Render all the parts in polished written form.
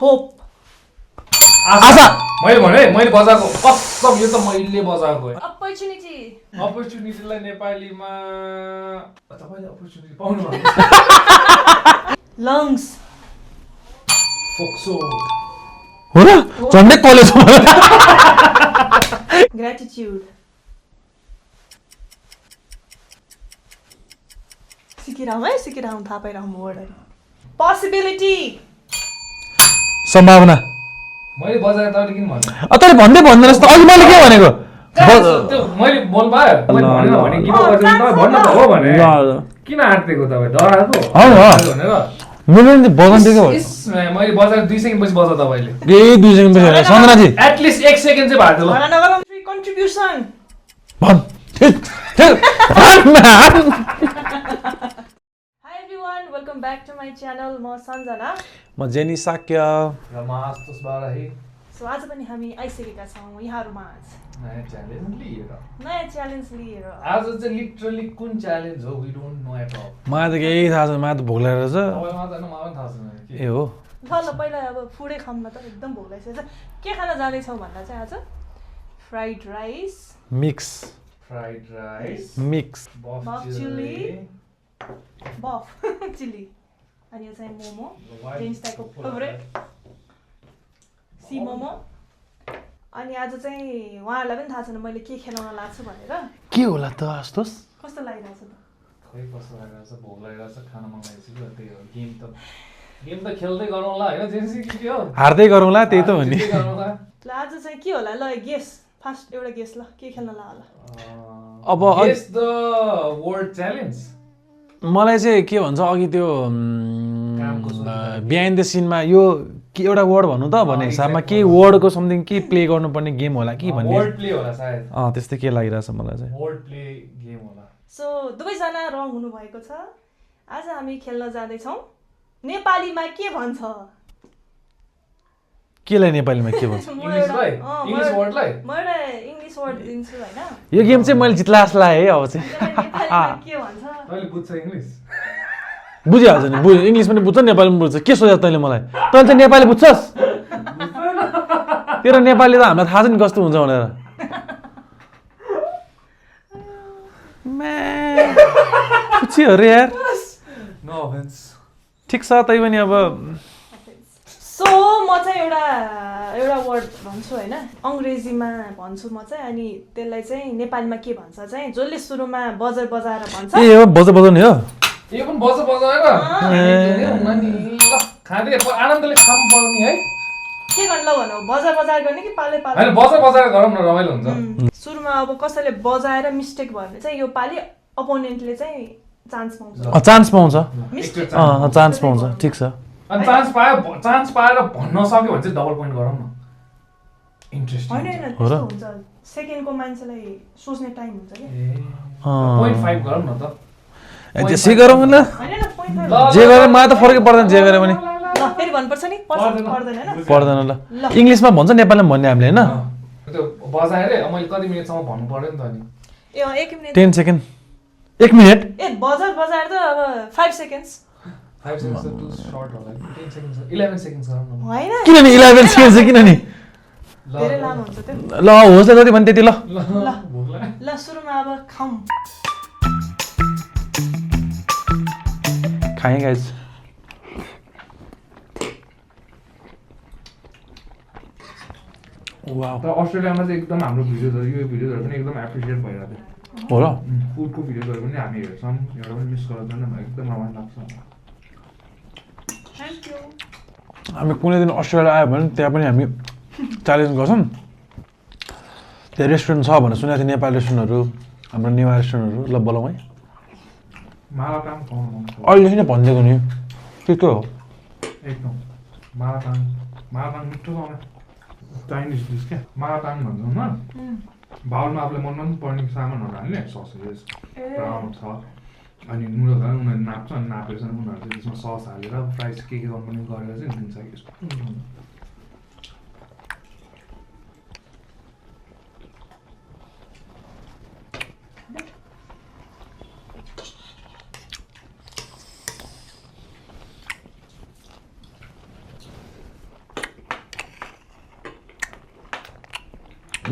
Hope आशा मैले भने मैले बजाएको कसम यो त मैले बजाएको अपर्च्युनिटी अपर्च्युनिटीलाई नेपालीमा तपाईले अपर्च्युनिटी पाउनु भएको लङ्स फोक्सो हो र झन्डै कलेज ग्र्याटिट्युड सिकिरहँ थाहा पाइरहँ वर्डहरू पोसिबिलिटी सम्भावना मैले बजाए तपाईले किन भन्नु तैँले भन्दै भन्दैनस् त अघि मैले के भनेको त्यो मैले बोल पाएँ मैले भनेन भने किन बजाउनु तपाईँ भन्नु त हो भने किन आँटेको तपाईँ डराएको भनेर मैले नि बजाउनु दिएको मैले बजाएर 2 सेकेन्ड पछि बजा तपाईले ए 2 सेकेन्ड पछि सन्दनाजी एटलिस्ट 1 सेकेन्ड चाहिँ भएको ल कन्ट्रिब्युसन भन hi everyone welcome back to my channel म सञ्जना म जेनी साक्य र म आस्तोष बाराही सो आज पनि हामी आइसकेका छौँ यहाँहरूमा नयाँ च्यालेन्ज लिएर आज चाहिँ लिटरली कुन च्यालेन्ज हो we don't know at all मलाई त केही थाहा छैन मलाई त भोक लागेर छ तपाईलाई मात्र हैन मलाई पनि थाहा छैन ए हो ल पहिला अब फुडै खाऊँ न त एकदम भोक लागिसकेको छ के खान जाँदैछौँ भन्दा चाहिँ आज fried rice mix fried rice mix buff chilli buff chilli अनि यो चाहिँ मोमो जेन्स टाइपको फेभरेट सी मोमो अनि आज चाहिँ उहाँहरूलाई पनि थाहा छैन मैले के खेलाउन लाग्छु भनेर के होला त आस्तोष कस्तो लागिरहेछ त खै कस्तो लागिरहेछ भोक लागिरहेछ खान मन लागिसक्यो त्यही हो गेम त खेल्दै गरौँला हैन जेन्सी के हो हार्दै गरौँला त्यही त हो नि ल आज चाहिँ के होला ल गेस फर्स्ट एउटा गेस ल के खेल्न ला होला अब गेस द वर्ड च्यालेन्ज मलाई चाहिँ के भन्छ अघि त्यो बिहाइन्ड द सिनमा यो के एउटा वर्ड भन्नु त भन्ने हिसाबमा के वर्डको समथिङ के प्ले गर्नुपर्ने गेम होला कि भन्ने वर्ड प्ले होला सायद त्यस्तै के लागिरहेछ मलाई चाहिँ वर्ड प्ले गेम होला सो दुवैजना रङ हुनुभएको छ आज हामी खेल्न जाँदैछौँ नेपालीमा के भन्छ केलाई नेपालीमा के भन्छ इंग्लिशलाई इंग्लिश वर्डलाई म एउटा इङ्ग्लिस वर्ड दिन्छु होइन यो गेम चाहिँ मैले जित्ला जस्तो लाग्यो है अब चाहिँ नेपालीमा के भन्छ तैँले बुझ्छ इंग्लिश बुझिहाल्छ नि इङ्ग्लिस पनि बुझ्छ नेपाली पनि बुझ्छ के सोचेको तैँले मलाई तैँले चाहिँ नेपाली बुझ्छस् तेरो नेपाली त हामीलाई थाहा छ नि कस्तो हुन्छ भनेर अरे यार नो अफेन्स ठिक छ तै पनि अब सो म चाहिँ एउटा वर्ड भन्छु होइन अङ्ग्रेजीमा भन्छु म चाहिँ अनि त्यसलाई चाहिँ नेपालीमा के भन्छ चाहिँ जसले सुरुमा बजार बजाएर भन्छ ए हो बजार नि हो यो पनि बजाएर ल खाँदै आनन्दले खानु पर्ने है के गर्नु ल भनौ बजार गर्ने कि पाले पाले हैन बजार गरौँ न रमाइलो हुन्छ सुरुमा अब कसैले बजाएर मिस्टेक भयो भने चाहिँ यो पालि अपोनेन्टले चाहिँ चान्स पाउँछ चान्स पाउँछ मिस्टेक चान्स पाउँछ ठिक छ अनि चान्स पाएर भन्न सक्यो भने चाहिँ डबल पोइन्ट गरौँ न इन्ट्रेस्टिङ होइन होइन त्यस्तो हुन्छ सेकेन्डको मान्छेलाई सोच्ने टाइम हुन्छ कि पोइन्ट 5 गरौँ न त त्यसै गरौँ न होइन न पोइन्ट जे गरे मलाई त फरकै पर्दैन जे गरे पनि ल फेरि भन्नुपर्छ नि पर्दैन हैन पर्दैन ल इङ्ग्लिसमा भन्छ नेपालीमा भन्ने हामीले हैन त्यो बजाएरै मैले कति मिनेटसम्म भन्नु पर्यो नि त नि ए 1 मिनेट 10 सेकेन्ड 1 मिनेट ए बजार त अब 5 सेकेन्ड्स 5 सेकेन्ड्स टु सर्ट होला 10 सेकेन्ड्स 11 सेकेन्ड्स गरौँ न होइन किन नि 11 सेकेन्ड किन नि धेरै लामो हुन्छ त्यो ल होस् न जति भने त्यति ल ल सुरुमा अब खाऊँ खाएँ गाइज वाउ त अस्ट्रेलियामा चाहिँ एकदम हाम्रो भिडियोजहरू यो भिडियोजहरू पनि एकदम एप्रिसिएट भइरहेको थियो हो र फुडको भिडियोजहरू पनि हामी हेर्छौँ एउटा पनि मिस गर्दैन एकदम रमाइलो लाग्छ थ्याङ्क यू हामी कुनै दिन अस्ट्रेलिया आयो भने त्यहाँ पनि हामी च्यालेन्ज गर्छौँ त्यहाँ रेस्टुरेन्ट छ भनेर सुनेको थिएँ नेपाली रेस्टुरेन्टहरू हाम्रो नेवार रेस्टुरेन्टहरू ल बोलाउँ है मालाटाङ खुवाउनु मन छ अहिले नै भनिदिएको नि के हो एकदम मालाटाङ मिठो पाउने चाइनिज डिस क्या मालाटाङ भन्छौँ न बाउलमा आफूले मनमा पनि पर्ने सामानहरू हाल्ने ससेज ब्राउन छ अनि नुडल्सहरू उनीहरूले नाप्छ अनि नापेर चाहिँ उनीहरू चाहिँ त्यसमा सस हालेर फ्राइज के गर्नु गरेर चाहिँ दिन्छ यस्तो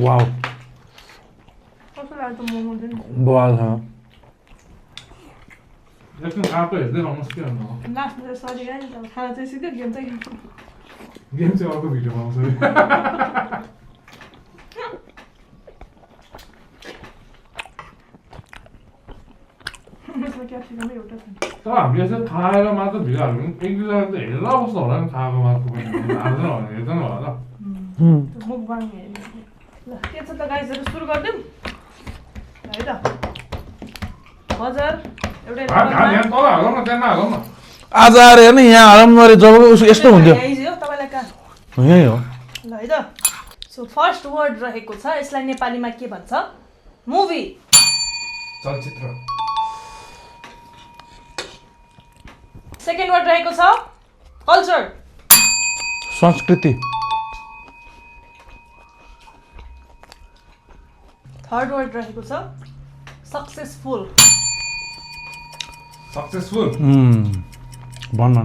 वाउ कस्तो लाग्यो मोमो चाहिँ बवाल छ एकछिन खाएको हेर्दै रहनुहोस् के गर्नु हो लास्टमा चाहिँ सजिलो नि त खाना चाहिँ सिधै गेम चाहिँ गेम चाहिँ अर्को भिडियोमा आउँछ त्यसमा क्याप्सिकमै एउटा छ तर हामीले चाहिँ खाएर मात्र भिडियो हाल्नु एक दुईजना त हेरेर कस्तो होला नि खाएको मात्र पनि हाल्दैन होला हेर्दैन होला ल मुखबाङ हेर्ने ल के छ त गाइजहरू सुरु गरिदिउँ है त हजुर एउटै तल हालौँ न त्यहाँ नहालौँ न आज आएर हेर्नु यहाँ हालौँ नरे जब उसको यस्तो हुन्थ्यो यही हो तपाईँलाई कहाँ यही हो ल है त सो फर्स्ट वर्ड रहेको छ यसलाई नेपालीमा के भन्छ मुभी चलचित्र सेकेन्ड वर्ड रहेको छ कल्चर संस्कृति थर्ड वर्ड रहेको छ सक्सेसफुल सक्सेसफुल भन्न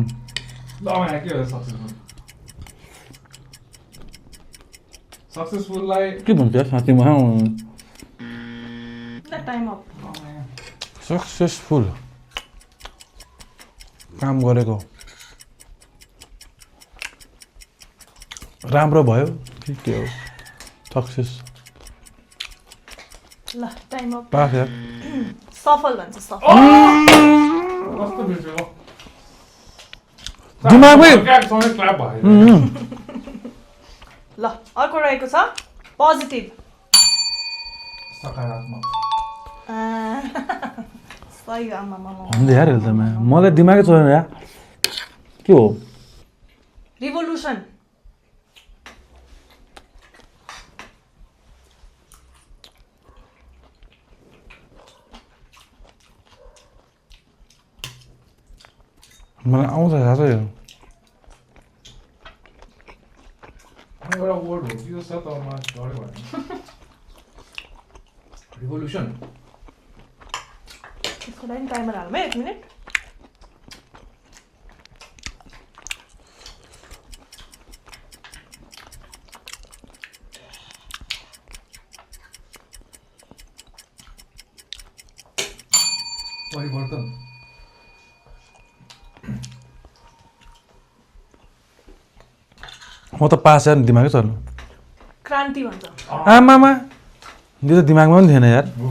ल यहाँ के हो सक्सेसफुल सक्सेसफुललाई के भन्छ साथीमा टाइम अप सक्सेसफुल काम गरेको राम्रो भयो के हो सक्सेस ल टाइम अप पास यार सफल भन्छ सफल कस्तो बिर्स्यो दिमागमै सँगै क्ल्याप भयो ल अर्को रहेको छ पोजिटिभ सकारात्मक सही आमा भन्दै यार एकदमै मलाई दिमागै चलेन यार के हो रिभोल्युसन मलाई आउँछ साँच्चै यो एउटा वर्ड हो कि जस्तो तर मलाई डरै भएन रिभोल्युसन त्यसको लागि टाइमर हालौँ है 1 मिनट परिवर्तन म त पास यार दिमागै चल्नु क्रान्ति भन्छ आमामा यो त दिमागमा पनि थिएन यार हो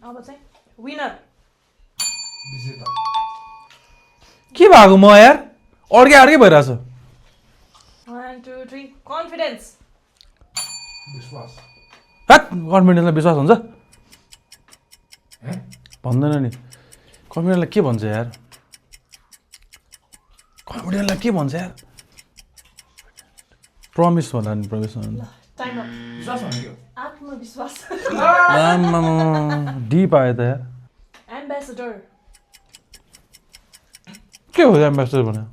अब चाहिँ विनर विजेता के भएको म यार अड्कै अड्कै भइरहेछ 1 2 3 कन्फिडेन्स विश्वास हट कन्फिडेन्सलाई विश्वास हुन्छ हे भन्दैन नि कन्फिडेन्सलाई के भन्छ यार कन्फिडेन्सलाई के भन्छ यार प्रमिस होला नि प्रमिस ल टाइम अप विश्वास भनेको के हो आत्मविश्वास डिप आयो त यार एम्बेसडर के हो एम्बेसडर भने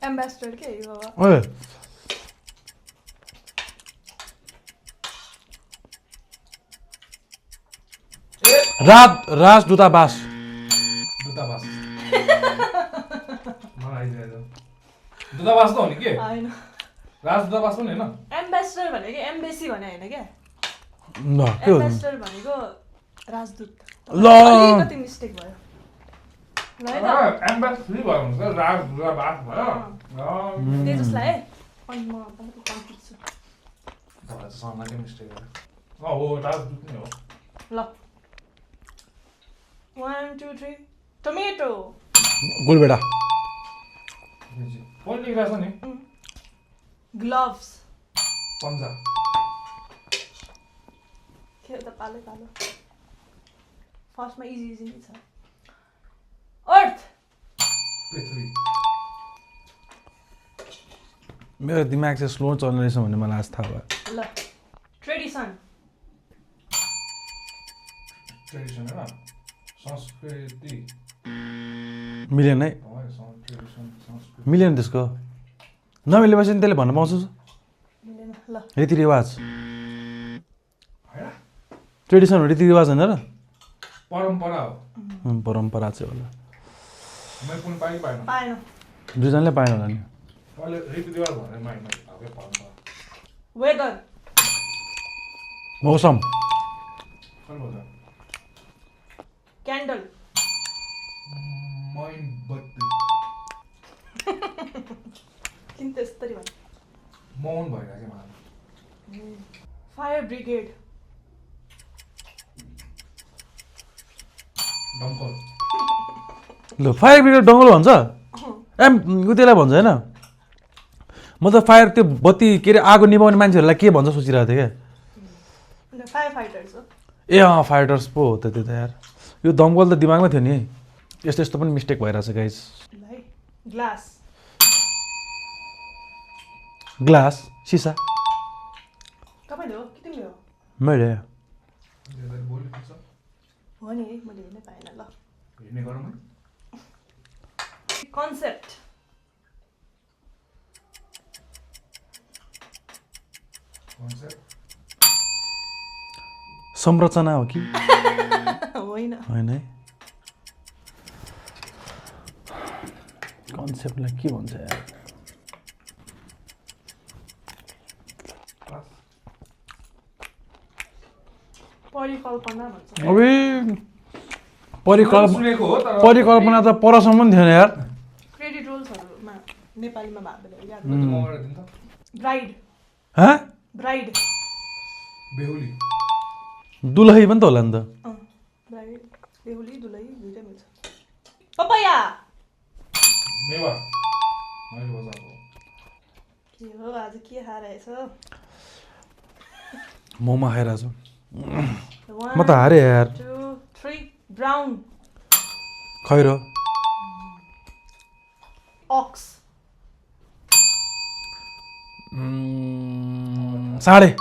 एम्बेसडर के हो बाबा ओए राजदूतावास दूतावास मलाई आइदियो दूतावास त हो नि के हैन राजदूतावास पनि हैन एम्बेसडर भनेको एम्बेसी भने हैन क्या ल के हो एम्बेसडर भनेको राजदूत ल। अलिकति मिस्टेक भयो ल है त एम्बेसी भयो हुन्छ राजदूतावास भयो त्यही जसलाई है अनि म तपाईको कन्फ्युज छु मलाई चाहिँ सर्नाकै मिस्टेक हो हो राजदूत नै हो ल 1 2 3 टमेटो गोलबेडा पोल्ने रहेछ नि ग्लोभ्स पन्जा के त पालो पालो फर्स्टमा इजी इजी नै छ अर्थ पृथ्वी मेरो दिमाग चाहिँ स्लो चल्ने रहेछ भन्ने मलाई आज थाहा भयो ल ट्रेडिसन ट्रेडिसन हैन संस्कृति मिलेन है ट्रेडिसन संस्कृति मिलेन त्यसको नमिलेपछि नि त्यसले भन्न पाउँछु मिलेन ल रीतिरिवाज हैन ट्रेडिसन हो रीतिरिवाज होइन र परम्परा हो परम्परा चाहिँ होला मैले पनि पाइ पाएन पाएन दुईजनाले पाएन होला नि मैले रीतिरिवाज भनेर माइन्ड अब परम्परा वेदर मौसम क्यान्डल किन त्यस्तरी भन्छ मौन भइरहेको मलाई फायर ब्रिगेड दमकल ल फायर ब्रिगेड डङ्गल भन्छ उ त्यसलाई भन्छ होइन म त फायर त्यो बत्ती के अरे आगो निभाउने मान्छेहरूलाई के भन्छ सोचिरहेको थिएँ क्या फायर फाइटर्स हो ए फाइटर्स पो हो त त्यो त यार यो दमकल त दिमागमै थियो नि यस्तो यस्तो पनि मिस्टेक भइरहेछ गाइस ग्लास ग्लास सिसा तपाईले हो कि तिमीले हो मैले हो नि मैले हेर्नै पाएन ल हेर्ने गरौँ है कन्सेप्ट संरचना हो कि होइन होइन है कन्सेप्टलाई के भन्छ यार परिकल्पना भन्छ अबे परिकल्पना त परसम्म पनि थिएन यार क्रेडिट रोल्सहरुमा नेपालीमा भाबले याद दिन्छ ब्राइड हाँ ब्राइड बेहुली दुलही पनि त होला नि त ब्राइड बेहुली दुलही दुईटा मिल्छ पपाया मेवा मैले बजाएको के हो आज के हारेछ मोमो खाइरहेको छु म त हारेँ यार 2 3 ब्राउन खैरो ऑक्स साढे ए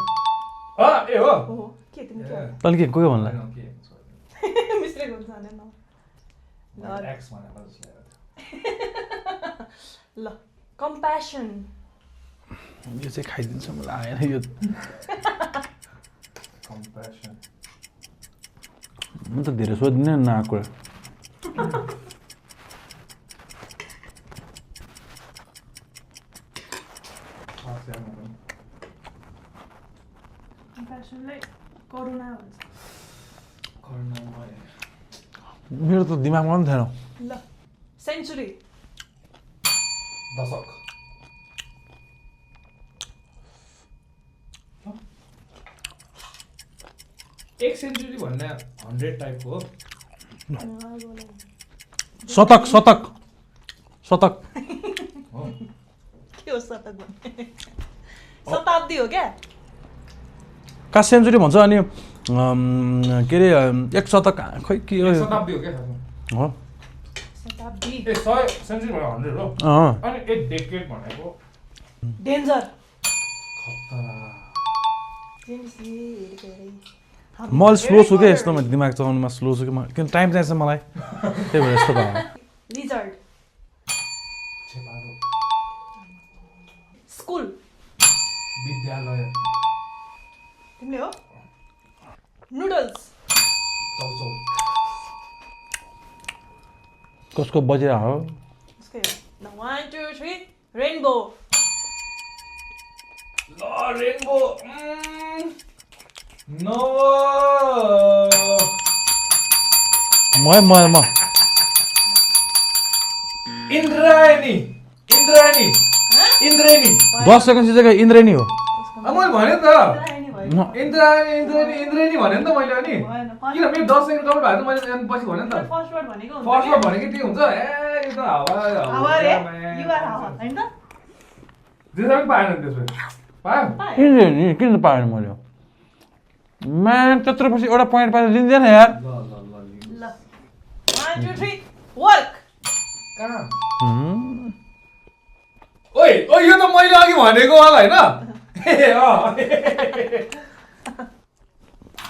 हो हो के तिमी के तल के कोही भन्ला मिस्टेक हुन्छ भने न एक्स भनेर जस्तो ल कम्प्यासन यो चाहिँ खाइदिन्छ मलाई आएन यो कम्प्यासन म त धेरै सोधिदिनँ न आएको कम्प्यासनलाई करुणा भन्छ मेरो त दिमागमा पनि थिएन ल सेन्चुरी दशक एक सेन्चुरी भन्ने 100 टाइपको हो शतक शतक शतक के हो शतक भन्ने शताब्दी हो क्या का सेन्चुरी भन्छ अनि के अरे एक शतक खै के हो शताब्दी हो क्या हो शताब्दी ए 100 सेन्चुरी भनेको 100 हो अनि एक डेकेड भनेको डेन्जर खतरा म स्लो छु क्या यस्तोमा दिमाग चलाउनुमा स्लो छु कि किन टाइम चाहिन्छ मलाई त्यही भएर यस्तो भयो लिजर्ड छेपारो स्कुल विद्यालय तिमीले हो नुडल्स चौचौ कसको बजिरा हो उसकै ल 1 2 3 रेनबो ल रेनबो नो म इन्द्रायणी इन्द्रायणी इन्द्रेणी 10 सेकेन्ड चाहिँ इन्द्रेणी हो मैले भने त इन्द्रायणी इन्द्रेणी इन्द्रेणी भने नि त मैले अनि किन मेरो 10 सेकेन्ड कम्प्लिट भएको मैले पछि भने नि त फर्स्ट वर्ड भनेको भनेको त्यो हुन्छ ए यो त हावा रे यु आर हावा हैन त जे पनि पाएन त्यसपछि पायो इन्द्रेणी किन पाएन मैले म्यान त्यत्रो पछि एउटा पोइन्ट पाएर लिँदैन यार ल 1 2 3 वर्क कहाँ ओइ ओइ यो त मैले अघि भनेको वाला हैन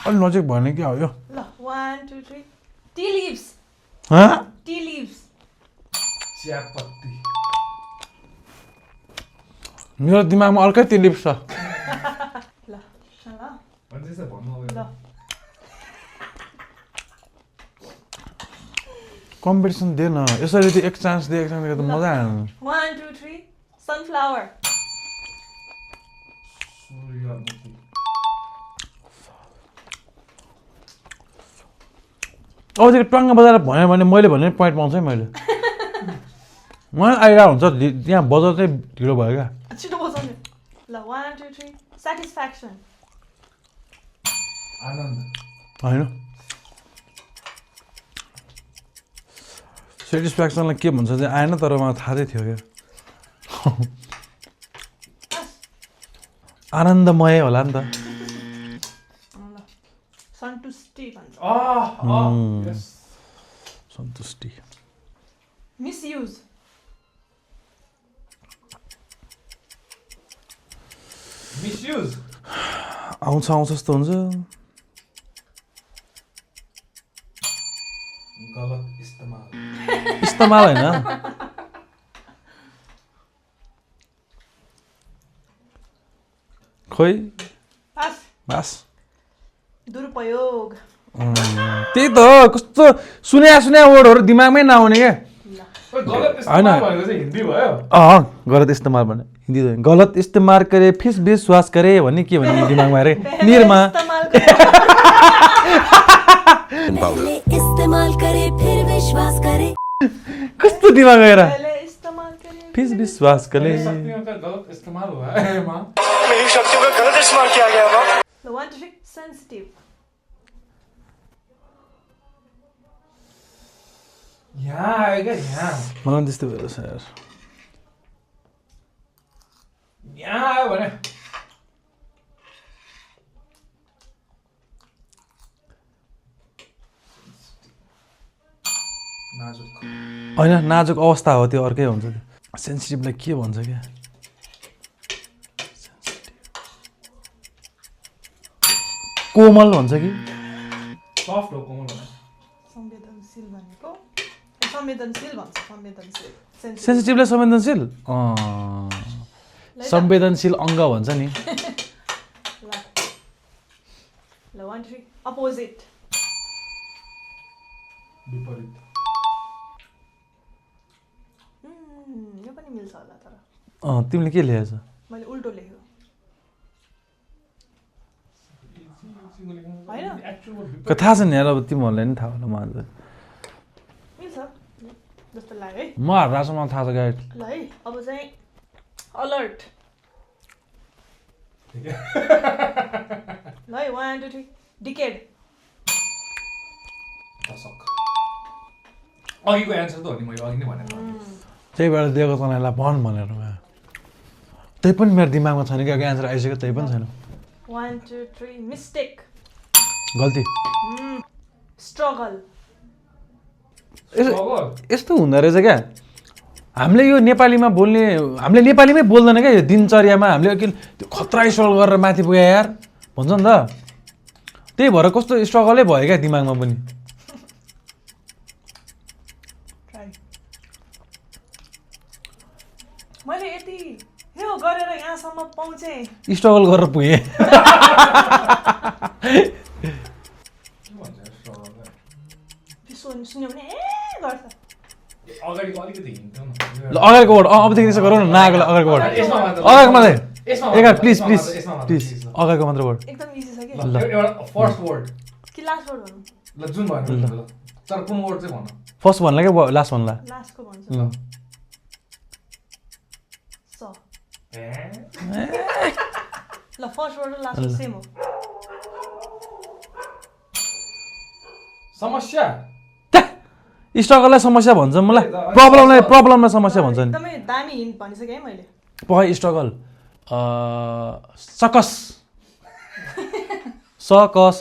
अलि नजिक भने के हो यो ल 1 2 3 टी लिभ्स टी लिभ्स चियापत्ती मेरो दिमागमा अर्कै टी लिभ्स छ ल ल भन्छ भन्नु ल कम्पिटिसन दे न यसरी त एक चान्स दे एक चान्स दिएको त मजा आएन 1 2 3 सनफ्लावर सूर्यमुखी अब त्यो टङ्ग बजाएर भन्यो भने मैले भने पोइन्ट पाउँछ है मैले मलाई आइरहेको हुन्छ त्यहाँ बजार चाहिँ ढिलो भयो क्या छिटो बजाउने ल 1 2 3 satisfaction आनन्द होइन सेटिस्फ्याक्सनलाई के भन्छ चाहिँ आएन तर मलाई थाहा चाहिँ थियो क्या आनन्दमय होला नि त सन्तुष्टि भन्छ यस सन्तुष्टि मिसयुज मिसयुज आउँछ जस्तो हुन्छ गलत इस्तेमाल इस्तेमाल होइन खोइ पास बास दुरुपयोग त्यही त कस्तो सुन्या वर्डहरू दिमागमै नआउने क्या गलत इस्तेमाल भनेको चाहिँ हिन्दी भयो गलत इस्तेमाल भने हिन्दी गलत इस्तेमाल करे फिर विश्वास करे भन्ने के भने दिमागमा अरे निरमा इस्तेमाल करे फिर विश्वास करे कस्तो दिमाग गएर इस्तेमाल करे फिर विश्वास करे शक्तियों का गलत इस्तेमाल हुआ है मां मेरी शक्तियों का गलत इस्तेमाल किया गया मां ल 1 2 3 sensitive यहाँ आयो क्या यहाँ मलाई त्यस्तो भयो सर यहाँ आयो भने नाजुक होइन नाजुक अवस्था हो त्यो अर्कै हुन्छ त्यो सेन्सिटिभलाई के भन्छ क्या कोमल भन्छ कि सफ्ट हो कोमल भने संवेदनशील भनेको संवेदनशील भन्छ संवेदनशील सेन्सिटिभलाई संवेदनशील संवेदनशील अङ्ग भन्छ नि ल 1 2 3 अपोजिट विपरीत यो पनि मिल्छ होला तर तिमीले के लेखेछ मैले उल्टो लेख्यो थाहा छ नि यार अब तिमीहरूलाई नि थाहा होला मलाई त मिल्छ जस्तो लाग्यो है म हार्दा मलाई थाहा छ गाइड ल है अब चाहिँ अलर्ट ल है 1 2 3 डिकेड दशक अघिको एन्सर त हो नि मैले अघि नै भनेको त्यही भएर दिएको तँलाई भन भनेर त्यही पनि मेरो दिमागमा छैन कि एन्सर आइसक्यो त्यही पनि छैन 1 2 3 मिस्टेक गल्ती स्ट्रगल यस्तो हुँदो रहेछ क्या हामीले यो नेपालीमा बोल्ने हामीले नेपालीमै बोल्दैन क्या यो दिनचर्यामा हामीले त्यो खतरा स्ट्रगल गरेर माथि पुग्यो यार भन्छ नि त त्यही भएर कस्तो स्ट्रगलै भयो क्या दिमागमा पनि मैले यति यो गरेर यहाँसम्म पहुँचे स्ट्रगल गरेर पुगेँ सुन्यो भने ए गर्छ अगाडिको अलिकति हिँड्थ्यौ न ल अगाडिको वर्ड अबदेखि त्यसो गरौँ न नआएको अगाडिको वर्ड अगाडिको मात्रै एघार प्लिज प्लिज प्लिज अगाडिको मात्र वर्ड एकदम इजी छ कि एउटा फर्स्ट वर्ड कि लास्ट वर्ड भन्नु ल जुन भन्नु ल तर कुन वर्ड चाहिँ भन्नु फर्स्ट भन्ला क्या लास्ट भन्ला लास्टको भन्छु ल स ल फर्स्ट वर्ड र लास्ट सेम हो समस्या स्ट्रगललाई समस्या भन्छ मलाई प्रब्लमलाई समस्या भन्छ नि एकदमै दामी हिन्ट भनिसकेँ है मैले पक्कै स्ट्रगल सकस सकस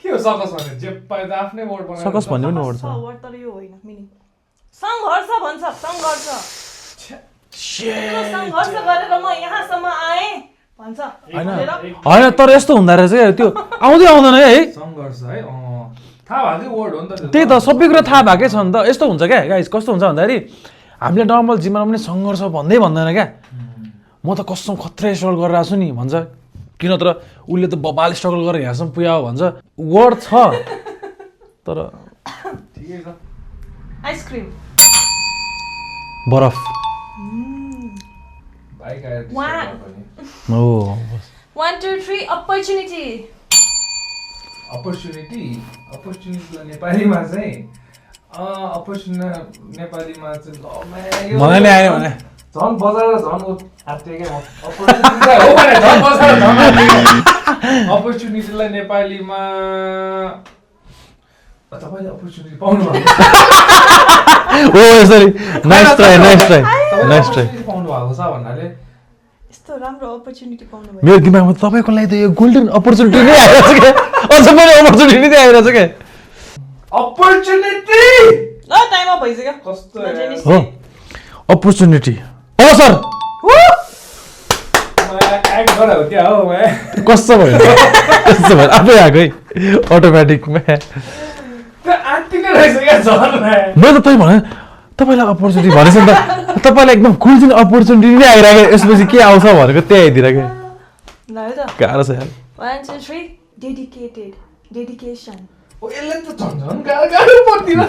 के हो सकस भने जे पाए त आफ्नै वर्ड बनाएर सकस भन्ने पनि वर्ड छ वर्ड तर यो होइन मिनिङ सङ्घर्ष भन्छ सङ्घर्ष सङ्घर्ष गरेर म यहाँसम्म आएँ भन्छ होइन तर यस्तो हुँदो रहेछ क्या त्यो आउँदैन है सङ्घर्ष है थाहा भएको वर्ड हो नि त त्यही त सबै कुरा थाहा भएकै छ नि त यस्तो हुन्छ क्या गाइस कस्तो हुन्छ भन्दाखेरि हामीले नर्मल जीवनमा पनि सङ्घर्ष भन्दैन क्या म त कस्तो खत्रै स्ट्रगल गरेर आएको छु नि भन्छ किन तर उसले त बबाल स्ट्रगल गरेर यहाँसम्म पुग्यो भन्छ वर्ड छ तर ठिकै छ आइसक्रिम बरफ बाइक आएर हो 1 2 3 अपर्च्युनिटी अपर्च्युनिटीलाई नेपालीमा चाहिँ नेपालीमा चाहिँ मलाई नै आएन भने झन् बजाएर झन् आत्यो क्या अपर्च्युनिटीलाई नेपालीमा तपाईँले अपर्च्युनिटी पाउनु भएको ओ यसरी नाइस ट्राई पाउनु भएको छ भन्नाले यस्तो राम्रो अपर्च्युनिटी पाउनु भयो मेरो दिमागमा तपाईँको लागि त यो गोल्डन अपर्च्युनिटी नै आइरहेछ क्या अझ पनि अपर्च्युनिटी नै आइरहेछ क्या अपर्च्युनिटी ल टाइम अप भइसक्यो कस्तो हो अपर्च्युनिटी हो सर एक्ट गरे हो क्या हो कस्तो भयो आफै आएको है अटोमेटिकमा मैले त भने तपाईँलाई अपर्च्युनिटी भनेछ नि त तपाईँलाई एकदम खुल्छिन अपर्च्युनिटी नै आइरहेको यसपछि के आउँछ भनेको त्यही आइदिरहेको ल है त गाह्रो छ यार 1 2 3 डेडिकेसन यसले त झन् गाह्रो पर्दैन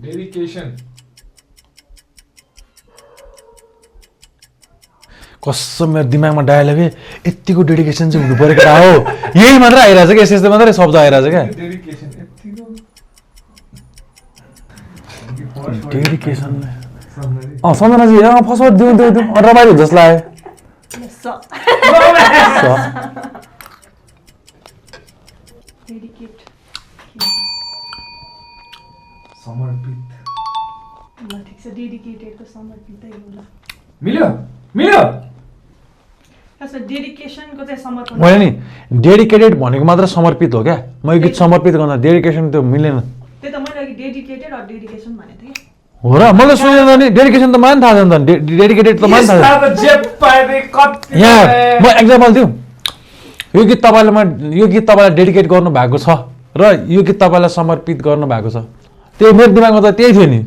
डेडिकेसन कसम मेरो दिमागमा डायलग यतिको डेडिकेसन चाहिँ हुनु परेको हो यही मात्र आइरहेछ क्या यस्तो मात्रै शब्द आइरहेछ क्या डेडिकेसन सन्दनाजी फर्स्ट दिउँ रमाइलो हुन्छ जस्तो लाग्यो मिल्यो मैले नि डेडिकेटेड भनेको मात्र समर्पित हो क्या म यो गीत समर्पित गर्दा डेडिकेसन त्यो मिलेन हो र मैले सुनेन नि डेडिकेसन त मलाई थाहा छैन त डेडिकेटेड त मलाई थाहा छैन यहाँ म एक्जाम्पल दिउँ यो गीत तपाईँलाई डेडिकेट गर्नु भएको छ र यो गीत तपाईँलाई समर्पित गर्नु भएको छ त्यो मेरो दिमागमा त त्यही थियो नि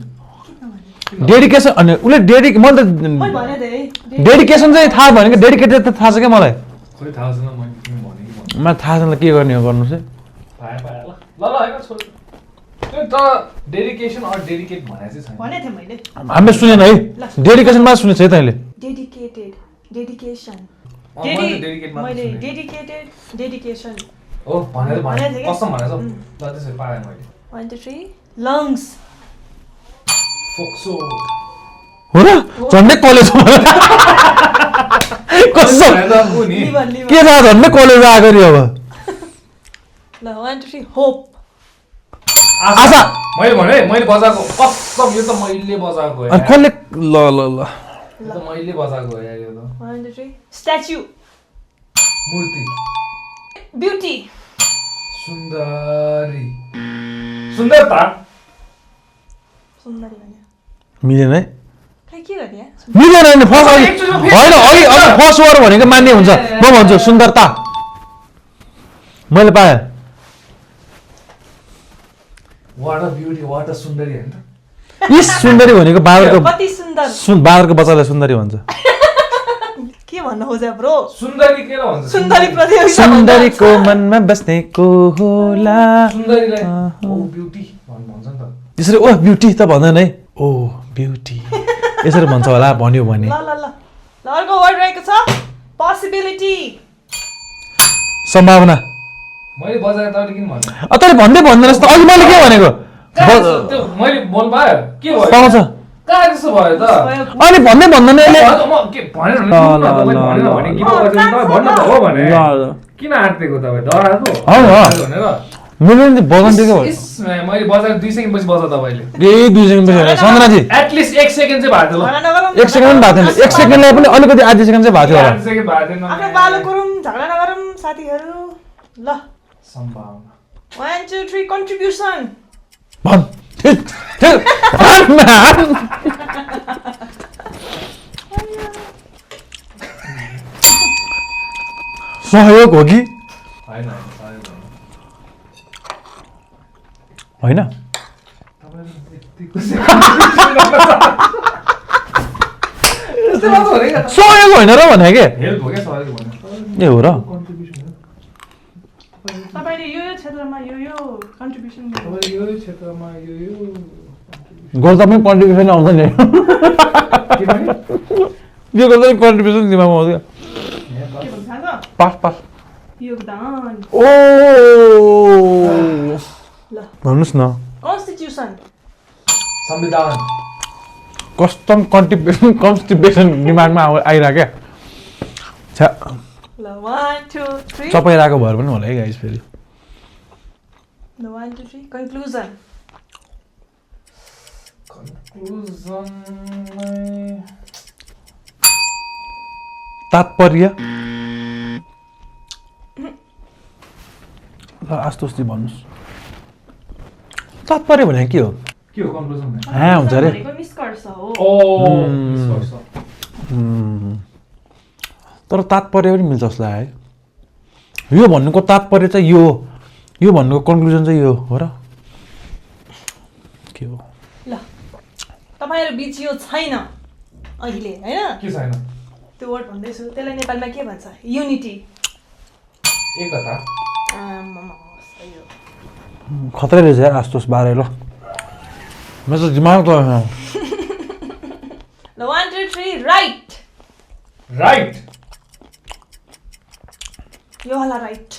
डेडिकेसन अनि उसले मैले त डेडिकेसन चाहिँ थाहा भनेको डेडिकेटेड त थाहा छ क्या मलाई मलाई थाहा छैन के गर्ने हो गर्नु चाहिँ हामीले सुनेन है डेडिकेसन मात्र सुनेको छ है तैँले हो र झन्डै कलेज कस्तो के थाहा झन्डै कलेज आएको नि अब ल 1 2 3 होप आशा मैले बजाएको कसम यो त मैले बजाएको अनि कसले ल ल ल यो त मैले बजाएको हो यार यो त 1 2 3 स्ट्याच्यु मूर्ति ब्युटी सुन्दरी सुन्दरता सुन्दरी भने मिलेन है खै के गर्ने मिलेन नि फर्स्ट होइन अघि फर्स्ट वर्ड भनेको मान्य हुन्छ म भन्छु सुन्दरता मैले पाएँ what a beauty what a सुन्दरी हैन त इस सुन्दरी भनेको कति सुन्दर बाबरको बच्चालाई सुन्दरी भन्छ के भन्न खोजे ब्रो सुन्दरी के भन्छ सुन्दरी प्रतियोगिता सुन्दरीको मनमा बस्ने को होला सुन्दरीलाई ओ ब्युटी भन्छ नि त त्यसरी ओ ब्युटी त भन्दैन है ओ ब्युटी यसरी भन्छ होला भन्यो भने ल अर्को वर्ड रहेको छ पोसिबिलिटी सम्भावना मैले बजाएर तैँले किन भन्नु तैँले भन्दै भन्दैनस् त अघि मैले के भनेको त्यो मैले बोल पायो के भयो पाउँछ कहाँ त्यस्तो भयो त अनि भन्दै भन्दैन यसले म के भनेर भने गीत बजाउनु त भन्नु त हो भने किन आर्तेको तपाईँ डराएको भनेर मैले नि बजाउनु दिएको मैले बजाएर 2 सेकेन्ड पछि बजा तपाईँले यही 2 सेकेन्ड पछि सन्दनाजी एटलिस्ट 1 सेकेन्ड चाहिँ भएको थियो ल 1 सेकेन्ड पनि भएको थिएन 1 सेकेन्डलाई पनि अलिकति आधी सेकेन्ड चाहिँ भएको थियो होला 1 सेकेन्ड भएको थिएन आफ्नो बालो गरौँ झगडा नगरौँ साथीहरू ल सम्भावना 1 2 3 कन्ट्रिब्युसन भन सहयोग हो कि होइन सहयोग होइन र भने के हेल्प हो क्या सहयोग भने ए हो र तपाईले यो क्षेत्रमा यो कन्ट्रिब्युसन तपाईले यो क्षेत्रमा यो गर्दा पनि कन्ट्रिब्युसन आउँछ नि के भने यो गर्दा पनि कन्ट्रिब्युसन दिमागमा आउँछ के भन्छ थाहा छ पास योगदान ओ ल भन्नुस् न कन्स्टिट्युसन संविधान कस्टम कन्स्टिपेसन दिमागमा आइरहेको क्या ल 1 2 3 चपाइरहेको भएर पनि होला है गाइस फेरि ल 1 2 3 कन्क्लुजन तात्पर्य ल आस्तोस्ती भन्नुहोस् तात्पर्य भने के हो के हो कन्क्लुजन हुन्छ अरे भनेको निष्कर्ष हो तर तात्पर्य पनि मिल्छ जस्तो लाग्यो है यो भन्नुको तात्पर्य चाहिँ यो यो भन्नुको कन्क्लुजन चाहिँ यो हो र के हो ल तपाईहरु बीच यो छैन अहिले हैन के छैन त्यो वर्ड भन्दैछु त्यसलाई नेपालमा के भन्छ युनिटी एकता खतरै रहेछ यार आस्तोस बारे ल मेरो त दिमाग त ल 1 2 3 राइट राइट यो होला राइट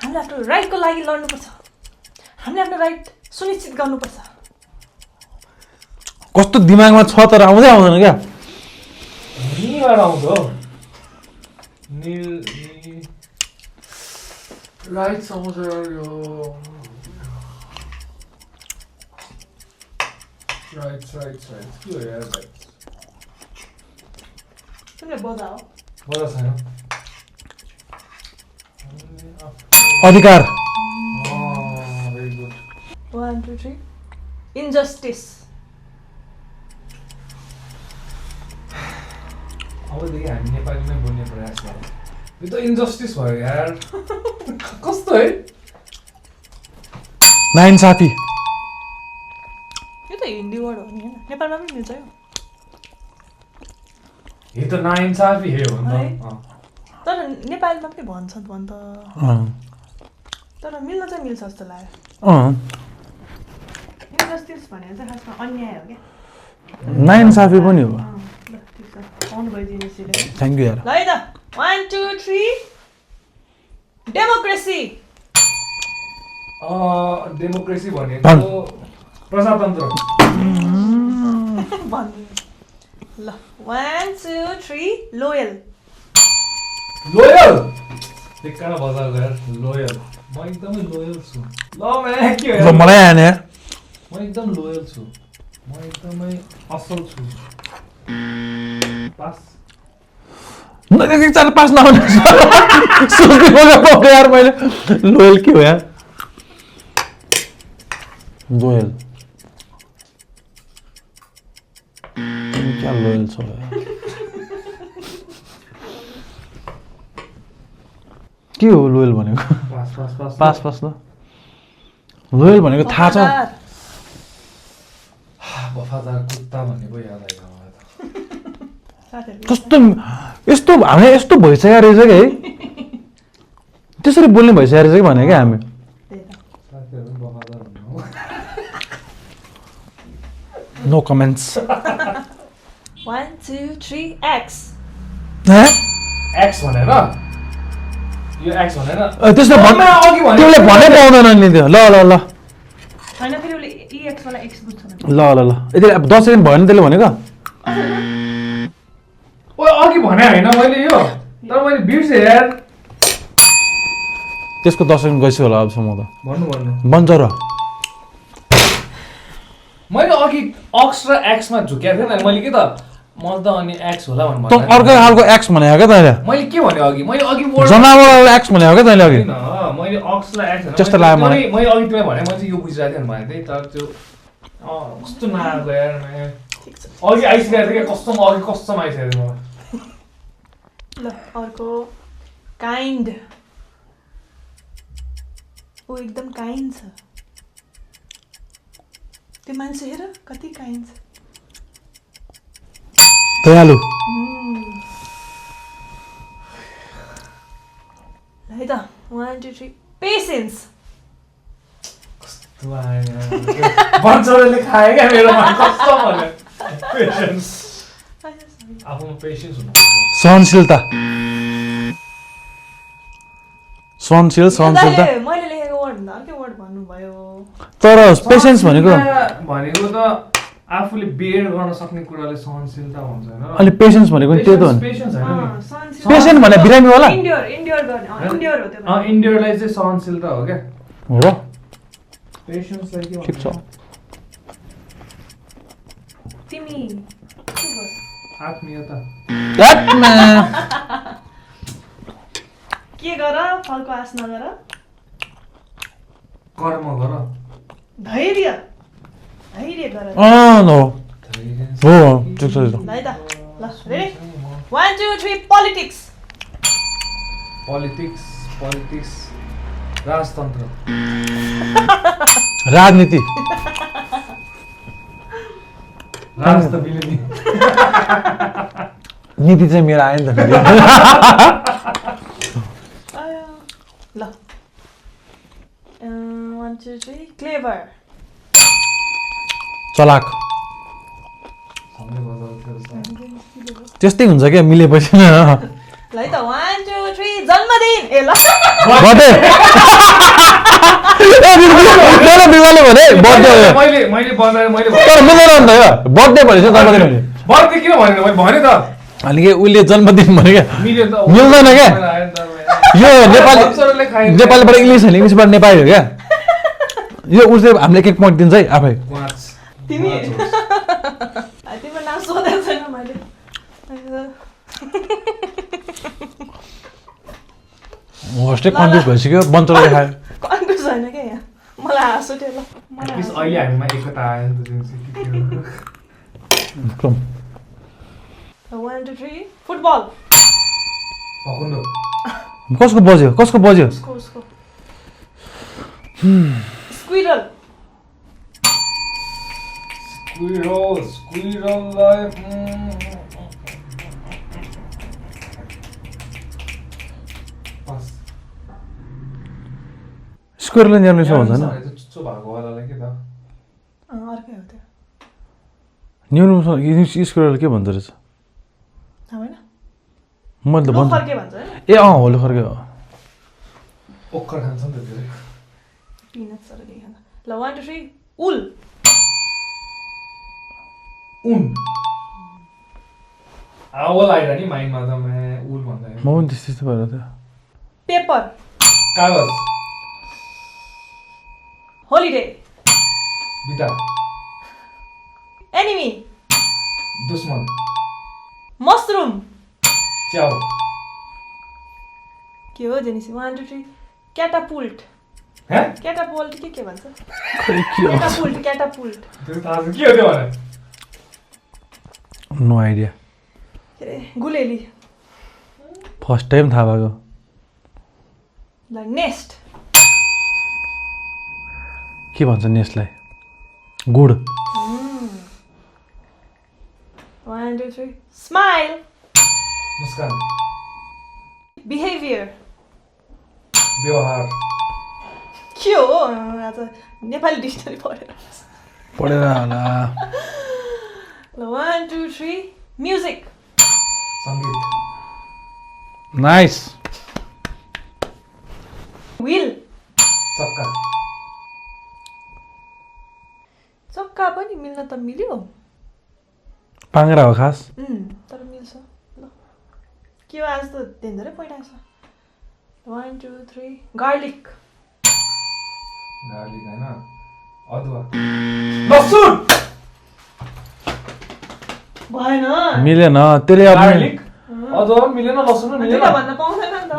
हामीले आफ्नो राइटको लागि लड्नुपर्छ हामीले आफ्नो राइट सुनिश्चित गर्नुपर्छ कस्तो दिमागमा छ तर आउँदै आउँदैन क्या निबाट आउँछ हो राइट आउँछ यो राइट के हो यार राइट तिमीले बजा हो बजा छैन अधिकार भेरी गुड 1 2 3 इन्जस्टिस अबदेखि हामी नेपालीमै बोल्ने प्रयास गरौँ यो त इन्जस्टिस भयो यार कस्तो है नाइन्साफी यो त हिन्दी वर्ड हो नि हैन नेपालमा पनि मिल्छ यो यो त नाइन्साफी हे हो नि है? त तर नेपालमा पनि भन्छ भन्छ तर मिल्न चाहिँ मिल्छ जस्तो लाग्यो इन्जस्टिस भनेको चाहिँ खासमा अन्याय हो क्या नाइन्साफी पनि हो ल ठिक छ पाउनु भयो जिनिसले थ्याङ्क यू यार ल है त 1 2 3 डेमोक्रेसी डेमोक्रेसी भनेको प्रजातन्त्र भन्नु ल 1 2 3 लोयल लोयल टिक्का बजार गएर लोयल म एकदमै लोयल छु ल म्यान के हो मलाई आएन यार म एकदम लोयल छु म एकदमै असल छु पास चार पास नहुने सोच्दै पऱ्यो यार मैले लोयल के हो यार लोयल क्या लोयल छ यार के हो लोयल भनेको pass pass pass pass pass ल लोयल भनेको थाहा छ वफादार कुत्ता भन्ने पो याद आयो मलाई त साथीहरु कस्तो यस्तो हामी यस्तो भइसकेको रहेछ कि है त्यसरी बोल्ने भइसकेको रहेछ कि भने क्या हामी त्यही त साथीहरु वफादार भन्नु नो कमेन्ट्स 1 2 3 एक्स एक्स भनेर यो एक्स भनेर त्यसले अघि भने त्यसले भने पाउँदैन नि त्यो ल ल ल हैन फेरि उसले एक्स वाला एक्स बुझ्छ न ल ल ल यति 10 सेकेन्ड भएन त्यसले भनेको ओ अघि भने हैन मैले यो तर मैले बिर्से यार त्यसको 10 सेकेन्ड गइसक्यो होला अबसम्म त भन्नु बन्छ र मैले अघि अक्स र एक्समा झुक्याएको थिएँ नि मैले के त मैले त अनि एक्स होला त भन्नु अर्कै खालको एक्स भनेको क्या तैँले मैले के भने अघि मैले अघि वर्ड जनावर एक्स भनेको क्या तैँले अघि हैन मैले अक्स र एक्स त्यस्तो लाग्यो मलाई। मैले अघि तिमीलाई भने मैले चाहिँ यो बुझिरहेको थिएँ भने त्यही तर त्यो कस्तो नआएको यार अघि आइसकेको थियो क्या कस्तो अघि कस्तो आइसकेको थियो मलाई ल अर्को काइन्ड ऊ एकदम काइन्ड छ त्यो मान्छे हेर कति काइन्ड छ दयालु ल है त 1 2 3 पेशेन्स बन्चरले खायो क्या मेरोमा कस्तो भन्यो पेशेन्स आफूमा पेशेन्स हुनु सहनशीलता सहनशील सहनशीलता मैले लेखेको वर्ड भन्दा अर्कै वर्ड भन्नुभयो तर पेसेन्स भनेको भनेको त आफूले बेयर गर्न सक्ने कुराले सहनशीलता भन्छ हैन अनि पेसेन्स भनेको नि त्यही त हो नि पेशेन्स हैन नि पेसेन्ट भने बिरामी होला इन्ड्योर गर्ने इन्ड्योर हो त्यो इन्डियरलाई चाहिँ सहनशीलता हो क्या हो र पेशेन्सलाई के ठिक छ तिमी आत्मीयता के गर फलको आश नगर कर्म गर धैर्य गर नो हो ठिक छ ल है त ल रेडी 1 2 3 पोलिटिक्स पोलिटिक्स राजतन्त्र राजनीति राज त मिलेनी नीति चाहिँ मेरो आयो नि त फेरि ल 1 2 3 क्लेभर चलाक त्यस्तै हुन्छ क्या मिलेपछि ल है त 1 2 3 जन्मदिन ए ल बर्थडे मैले बिमाले भने बर्थडे हो मैले बजाएर मैले तर मिलेन नि त यो बर्थडे भनेपछि जन्मदिन भने बर्थडे किन भनेन मैले भने त अनि के उसले जन्मदिन भने क्या मिल्यो त मिल्दैन क्या यो नेपालीबाट इङ्ग्लिसबाट नेपाली हो क्या यो उसले हामीले एक पोइन्ट दिन्छ है आफै तिमी तिम्रो नाम सोधेको छैन मैले होस्टै कन्फ्युज भइसक्यो बन्चोले खायो कन्फ्युज छैन क्या यहाँ मलाई हाँस उठ्यो ल अहिले हामीमा एकता आयो नि त 1 2 3 फुटबल भकुन्डो कसको बज्यो उसको स्क्विरल स्क्विरललाई स्क्वेयरले न्याउनेछ भन्छ होइन चुच्चो भएको वालालाई के त अर्कै हो त्यो न्याउनु स्क्वेयरले के भन्छ रहेछ थाहा भएन मैले त भन्छु लोफर के भन्छ हैन ए होलो खर्के हो ओक्कर खान्छ नि त धेरै पिनट्सहरु के खान्छ ल 1 2 3 उल उन आवल आइरा नि माइन्डमा त म उल भन्दा म पनि त्यस्तै भएर थियो पेपर कागज होलिडे बिटा एनिमी दुश्मन मशरूम च्याउ के हो जेनिसी 1 2 3 क्याटापुल्ट हे क्याटापुल्ट के भन्छ खै के हो क्याटापुल्ट त्यो थाहा छ के हो त्यो भने नो आइडिया के रे गुलेली फर्स्ट टाइम थाहा भएको ल नेस्ट के भन्छ नेस्टलाई गुड 1 2 3 स्माइल मुस्कान बिहेभियर व्यवहार के हो आज नेपाली डिक्सनरी पढेर होला ल 1 2 3 म्युजिक संगीत नाइस व्हील चक्का चक्का पनि मिल्न त मिल्यो पाङ्रा हो खास तर मिल्छ ल के हो आज त धेरै पोइन्ट आएछ 1 2 3 गार्लिक गार्लिक हैन अदुवा लसुन भएन मिलेन त्यसले अब गार्लिक अदुवा मिलेन लसुन मिलेन दुईटा भन्न पाउँदैन नि त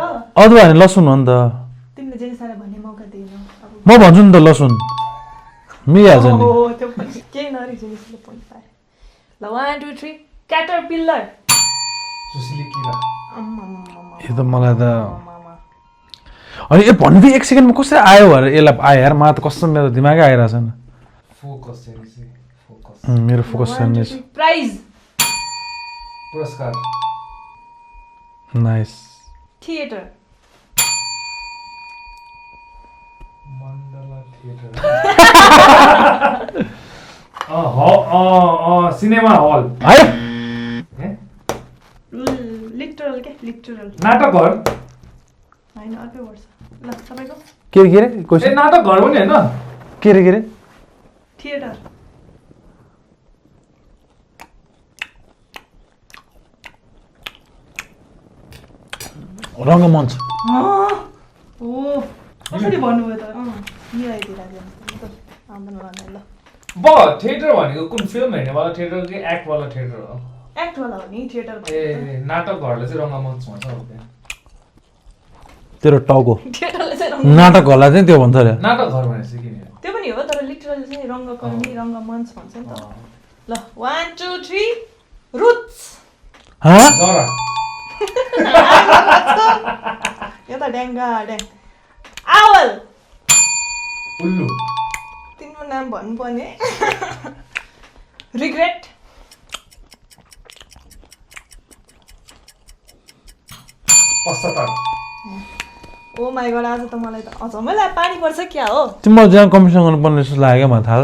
अदुवा भने लसुन हो नि त तिमीले जे सारा भन्ने मौका दिएनौ अब म भन्छु नि त लसुन मिलिहाल्छ नि ओ त्यो पनि केही नरिजिनिसले पोइन्ट पाए ल 1 2 3 क्याटरपिल्लर सुसिली किरा यो त मलाई त अनि यो भन्दै एक सेकेन्डमा कसरी आयो भनेर यसलाई आयो यार मलाई त कसम मेरो दिमागै आइरहेछ नि फोकस चाहिँ फोकस मेरो फोकस छैन प्राइज पुरस्कार nice theatre Mandala theatre cinema hall आयो लिटरल के लिटरल नाटक घर हैन अर्कै वर्ड छ ल तपाईको के रे ए क्वेसन नाटक घर पनि हैन के रे थिएटर रङ्गमञ्च ओ कसरी भन्नुभयो त यो आइदिइराख्यो म त आउँदैन भन्दै ल ब थिएटर भनेको कुन फिल्म हेर्नेवाला थिएटर कि एक्टवाला थिएटर हो एक्टवाला हो नि थिएटर ए नाटक घरले चाहिँ रङ्गमञ्च भन्छ हो क्या तेरो टाउको थिएटरले चाहिँ नाटक होला चाहिँ त्यो भन्छ अरे नाटक घर भनेपछि किन त्यो पनि हो तर लिटरली चाहिँ रङ्गकर्मी रङ्गमञ्च भन्छ नि त ल 1 2 3 रुट्स हाँ जरा यो त ड्याङ्गा ड्याङ आवल उल्लु तिम्रो नाम भन्नुपर्ने रिग्रेट पश्चाताप ओ माई गड आज त मलाई त अचम्मै लाग्यो पानी पर्छ क्या हो तिम्रो जहाँ कम्पिटिसन गर्नुपर्ने जस्तो लाग्यो क्या मलाई थाहा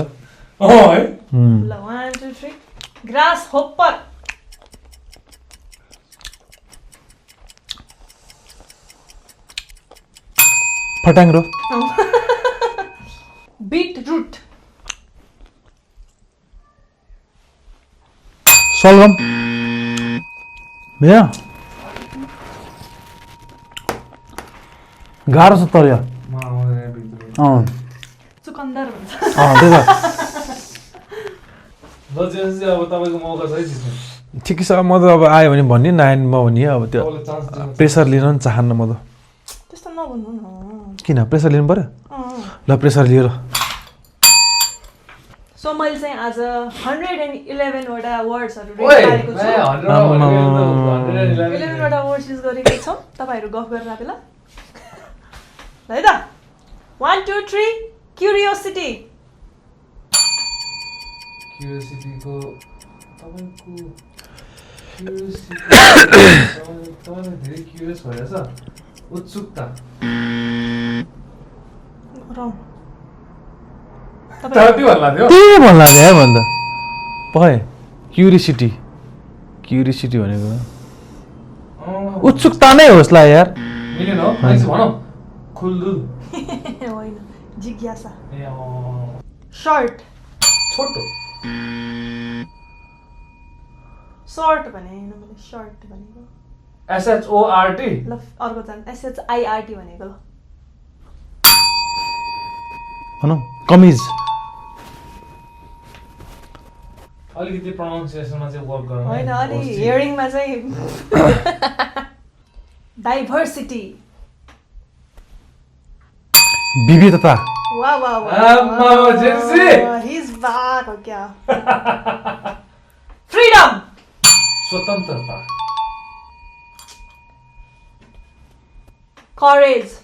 है ल 1 2 3 ग्रास होप्पर फटाङ्ग्रो बीट रूट सलगम भैया गाह्रो छ तर यो म आउँदैन भित्र चुकन्दर भन्छ त्यही त ल जेन्स चाहिँ अब तपाईँको मौका छ है जित्ने ठिकै छ म त अब आयो भने भन्ने नआयो भने म भन्ने अब त्यो तपाईँलाई चान्स दिनु प्रेसर लिन पनि चाहन्न म त त्यस्तो नभन्नु न किन प्रेसर लिनु पर्यो अँ। ल प्रेसर लिएर सो मैले चाहिँ आज 111 वटा वर्ड्सहरू ओए गरेको छु 11 11 वटा वर्ड्स युज गरेको छौँ तपाईँहरू गफ गरेर बेला ल है त 1 2 3 क्युरियोसिटी क्युरियोसिटीको तपाईँको तपाईँले धेरै क्युरियस भइरहेछ उत्सुकता रङ त्यो भन्ला थियो त्यही भन्ला नि यार भन्दा पखाए क्युरियोसिटी भनेको उत्सुकता नै होस् ला यार मिलेन हो मान्छे भनौँ खुल्दुल होइन जिज्ञासा ए सर्ट छोटो सर्ट भने होइन मैले सर्ट भनेको SHORT ल अर्को जान SHIRT भनेको ल भनौँ कमिज अलिकति प्रोनाउन्सिएसनमा चाहिँ वर्क गर्नु होइन अलि हियरिङमा चाहिँ डाइभर्सिटी विविधता वाह वाह आम्मा, जेन्सी! हिज बाक हो क्या फ्रीडम स्वतन्त्रता करेज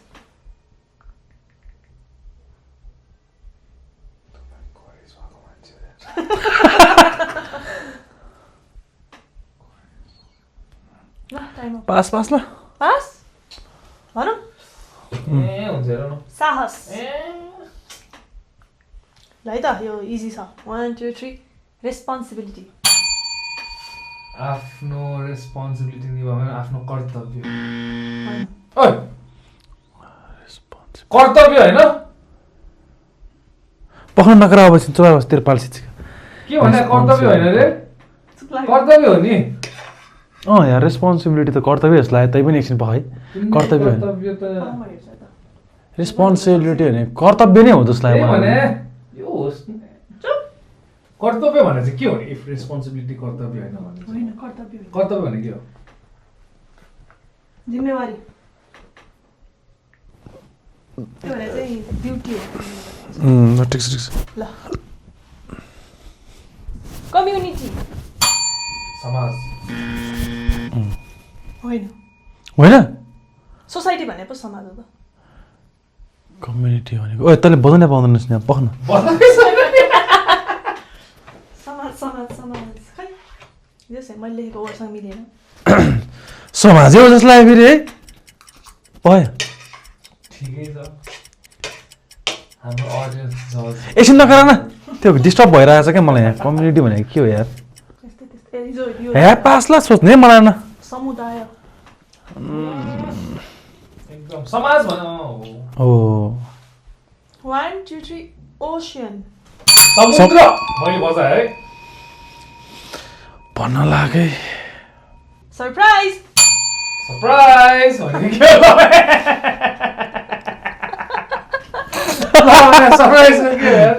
ल टाइम पास ल पास भनौँ ए हुन्छ हेर न साहस ए ल है त यो इजी छ 1 2 3 रेस्पोन्सिबिलिटी आफ्नो रेस्पोन्सिबिलिटी निभाउनु आफ्नो कर्तव्य होइन ओइ कर्तव्य होइन पक्न नकरा अब चुरा बस तेरो पाल्सी के भने कर्तव्य होइन रे कर्तव्य हो नि यार रेस्पोन्सिबिलिटी त कर्तव्य जस्तो लाग्यो तै पनि एकछिन पखाइ कर्तव्य होइन कर्तव्य त रेस्पोन्सिबिलिटी भने कर्तव्य नै हो जस्तो लाग्यो भने मलाई यो होस् कर्तव्य भने चाहिँ के हो नि इफ रेस्पोन्सिबिलिटी कर्तव्य होइन भने चाहिँ? होइन कर्तव्य होइन। कर्तव्य भने के हो जिम्मेवारी त्यो भने चाहिँ ड्युटी हो ठिक छ ल कम्युनिटी समाज होइन होइन सोसाइटी भने पो समाज हो त कम्युनिटी भनेको ओ तैँले बजाउनै पाउँदैन रहेछ यहाँ पख्न समाज समाज समाज खै यो चाहिँ मैले लेखेको वर्डसँग मिलेन समाजै हो जस्तो लाग्यो फेरि है भयो ठिकै छ हाम्रो अडियन्स जज एकछिन नगर न त्यो डिस्टर्ब भइरहेको छ क्या मलाई यहाँ कम्युनिटी भनेको के हो यार त्यस्तै त्यस्तै ए, यो या पास ल सोच्ने मलाई न समुदाय एकदम समाज भन ओ 1 2 3 ओशियन समुद्र मैले बजाए है भन्न लागे सरप्राइज सरप्राइज भने के हो सरप्राइज के यार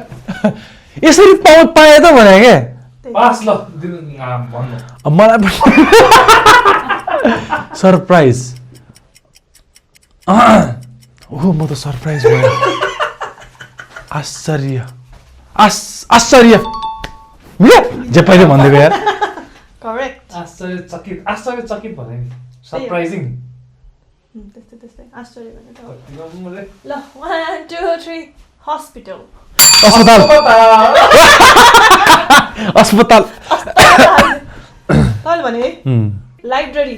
यसरी पाए त भने के पास ल दिन भन्नु मलाई सरप्राइज ओह म त सरप्राइज भयो आश्चर्य आश्चर्य जे पहिले भन्दै गयो यार करेक्ट आश्चर्यचकित भने नि सरप्राइजिङ त्यस्तै आश्चर्य भने त कति गर्नु ल 1 2 3 हस्पिटल अस्पताल तल भने लाइब्रेरी